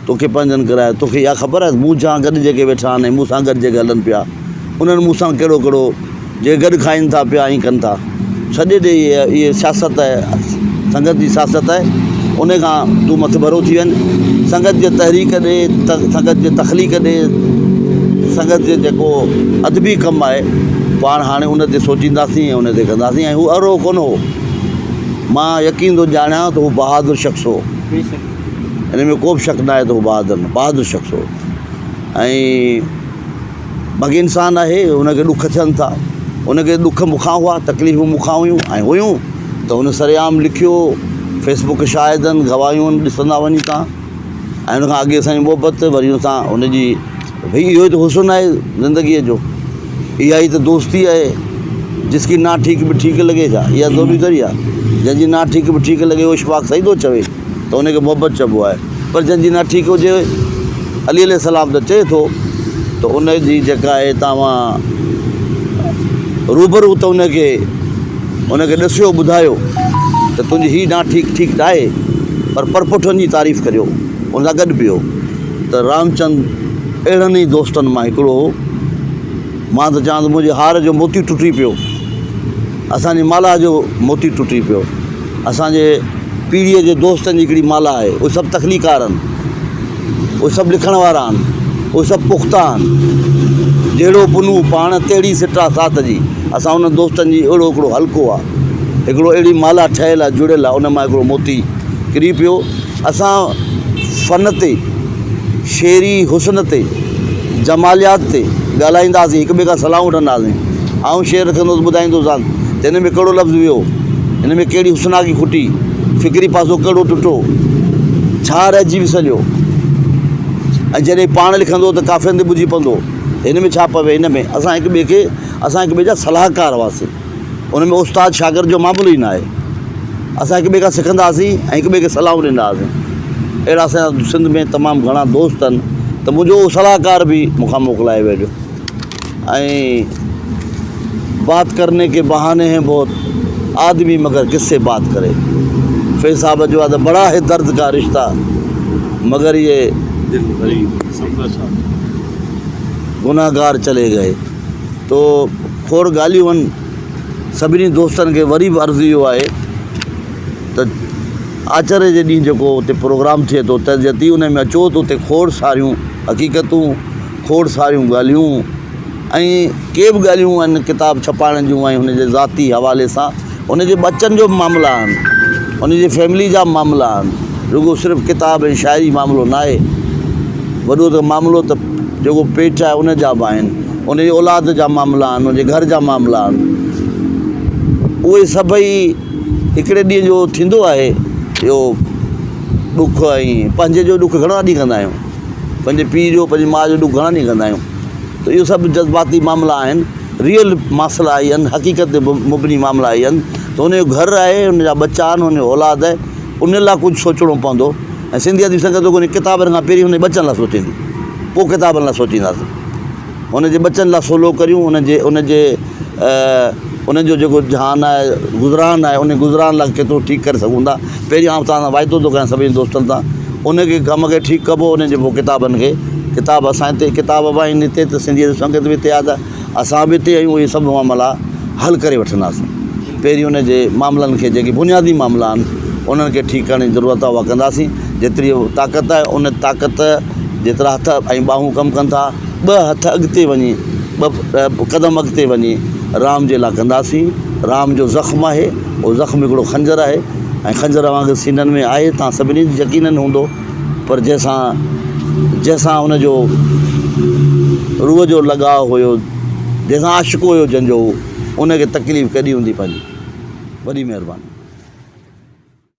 توکي پنهنجن ڪرايو، توکي اها خبر آهي ته مون سان گڏ جيڪي ويٺا آهن ۽ مون سان گڏ جيڪي هلن پيا، انهن مون سان ڪهڙو ڪهڙو جيڪي گڏ کائين ٿا پيا ۽ ڪن ٿا. ڇڏي ڏي اهي سياست آهي، سنگت جي سياست آهي، ان کان تون مٿڀرو ٿي وڃ. سنگت جي تحريڪ ڏي، سنگت جي تخليق ڏي، سنگت جي جيڪو ادبي ڪم آهي، پاڻ هاڻي ان تي سوچينداسين ۽ ان تي ڪنداسين ۽ هو اهڙو ڪونه هو. مان يقين ٿو ڄاڻيان ته هو بهادر شخص هو. ان ۾ ڪو به شڪ ناهي ته هو بهادر نه بهادر شخص هو ۽ باقي انسان آهي هن کي ڏک ٿين ٿا هن کي ڏک مون کان هئا تڪليفون مون کان هيون ۽ هيون ته هن سرعام لکيو فيسبوڪ شاهدن گواهيون ڏسندا وڃي تان ۽ ان کان اڳي اسان جي محبت وري ان سان هن جي ڀئي اهو ئي ته حسن آهي زندگيء جو اها ئي ته دوستي آهي جس ڪي نا ٺيڪ به ٺيڪ لڳي ڇا اها ضروري ٿوري آهي جنهن جي نا ٺيڪ به ٺيڪ لڳي اهو اشفاق صحيح ٿو چوي ته ان کي محبت چئبو آهي پر جنهن جي نا ٺيڪ هجي علي عليه السلام ته چئي ٿو ته ان جي جيڪا آهي توهان روبرو ته ان کي ان کي ڏسيو ٻڌايو ته تنهنجي هي نا ٺيڪ ٺيڪ نه آهي پر پرپٺ ان جي تعريف ڪريو ان سان گڏ بيهو ته رامچند اهڙن ئي دوستن مان هڪڙو هو. مان ته چوان ٿو منهنجي هار جو موتي ٽٽي پيو، اسان جي مالها جو موتي ٽٽي پيو. اسان جي پيڙهيء جي دوستن جي هڪڙي مالها آهي، اهي سڀ تخليقار آهن، اهي سڀ لکڻ وارا آهن، اهي سڀ پختا آهن. جهڙو پنهون پاڻ، تهڙي سٽا ساٿ جي. اسان انهن دوستن جي اهڙو هڪڙو حلقو آهي، هڪڙو اهڙي مالها ٺهيل آهي، جڙيل آهي، ان مان هڪڙو موتي ڪري پيو. اسان فن تي، شعري حسن تي، جماليات تي ڳالهائينداسين، هڪ ٻئي کان صلاحون وٺنداسين. آئون شعر لکندو هوس ٻڌائيندوسانس ته هن ۾ ڪهڙو لفظ ويو، هن ۾ ڪهڙي حسناڪي کٽي، فڪري پاسو ڪهڙو ٽٽو، ڇا رهجي وسريو ۽ جڏهن پاڻ لکندو هو ته قافين تي ٻجهي پوندو هو ته هن ۾ ڇا پوي هن ۾ اسان هڪ ٻئي کي اسان هڪ ٻئي جا صلاحڪار هئاسين. ان ۾ استاد شاگرد جو معاملو ئي نه آهي. اسان هڪ ٻئي کان سکندا هئاسين ۽ هڪ ٻئي کي صلاحون ڏيندا هئاسين. اهڙا اسان جا سنڌ ۾ تمام گهڻا دوست آهن ته منهنجو اهو صلاحڪار به مون کان موڪلائي ويو ۽ بات ڪرني ڪي بهاني هين بهت آدمي مگر ڪس سي بات ڪري فيض صاحب جو آهي ته بڙا هي درد ڪا رشته مگر يي گنهگار چلي گئي. تو کوڙ ڳالهيون آهن سڀني دوستن کي وري به عرض اهو آهي ته آچر جي ڏينهن جيڪو اتي پروگرام ٿئي ٿو تعزيتي ان ۾ اچو ته اتي کوڙ ساريون حقيقتون کوڙ ساريون ڳالهيون ۽ ڪي به ڳالهيون آهن ڪتاب ڇپائڻ جون ۽ هن جي ذاتي حوالي سان هن جي ٻچن جو به معاملا آهن هن جي فيملي جا به معاملا آهن رڳو صرف ڪتاب ۽ شاعري معاملو نه آهي وڏو ته معاملو ته جيڪو پيٽ آهي ان جا به آهن ان جي اولاد جا معاملا آهن ان جي گهر جا معاملا آهن اهي سڀئي هڪڙي ڏينهن جو ٿيندو آهي اهو ڏک ۽ پنهنجي جو ڏک گهڻا ڏينهن ڪندا آهيون پنهنجي پيء جو پنهنجي ماء جو ڏک گهڻا ڏينهن ڪندا آهيون ته اهو سڀ جذباتي معاملا آهن ريئل مسئلا اهي آهن حقيقت تي مبني معاملا اهي آهن ته ان جو گهر آهي ان جا ٻچا آهن ان جو اولاد آهي ان لاء ڪجهه سوچڻو پوندو ۽ سنڌي ادبي سنگت رڳو ڪتابن کان پهرين ان جي ٻچن لاء سوچيندي پوء ڪتابن لاء سوچينداسين ان جي ٻچن لاء سولو ڪريون ان جي ان جي انهن جو جيڪو جهان آهي گذران آهي ان گذران لاء ڪيترو ٺيڪ ڪري سگهون ٿا پهرين آئون توهان سان واعدو ٿو ڪيان سڀني دوستن سان ان کي ڪم کي ٺيڪ ڪبو ان جي پوء ڪتابن کي ڪتاب اسان هتي ڪتاب به آهن هتي ته سنڌي سنگت به هتي آهي ته اسان به هتي آهيون اهي سڀ معاملا حل ڪري وٺنداسين پهرين ان جي معاملن کي جيڪي بنيادي معاملا آهن انهن کي ٺيڪ ڪرڻ جي ضرورت آهي اها ڪنداسين جيتري طاقت آهي ان طاقت جيترا هٿ ۽ ٻانهون ڪم ڪن ٿا ٻه هٿ اڳتي وڃي ٻه قدم اڳتي وڃي رام جي لاء ڪنداسين رام جو زخم آهي اهو زخم هڪڙو خنجر آهي ۽ خنجر وانگر سينن ۾ آهي تان سڀني جي يقينن هوندو پر جنهن سان جنهن سان ان جو روح جو لڳاء هيو جنهن سان عاشق هيو جنهن جو ان کي تڪليف ڪڏي هوندي پنهنجي وڏي مهرباني.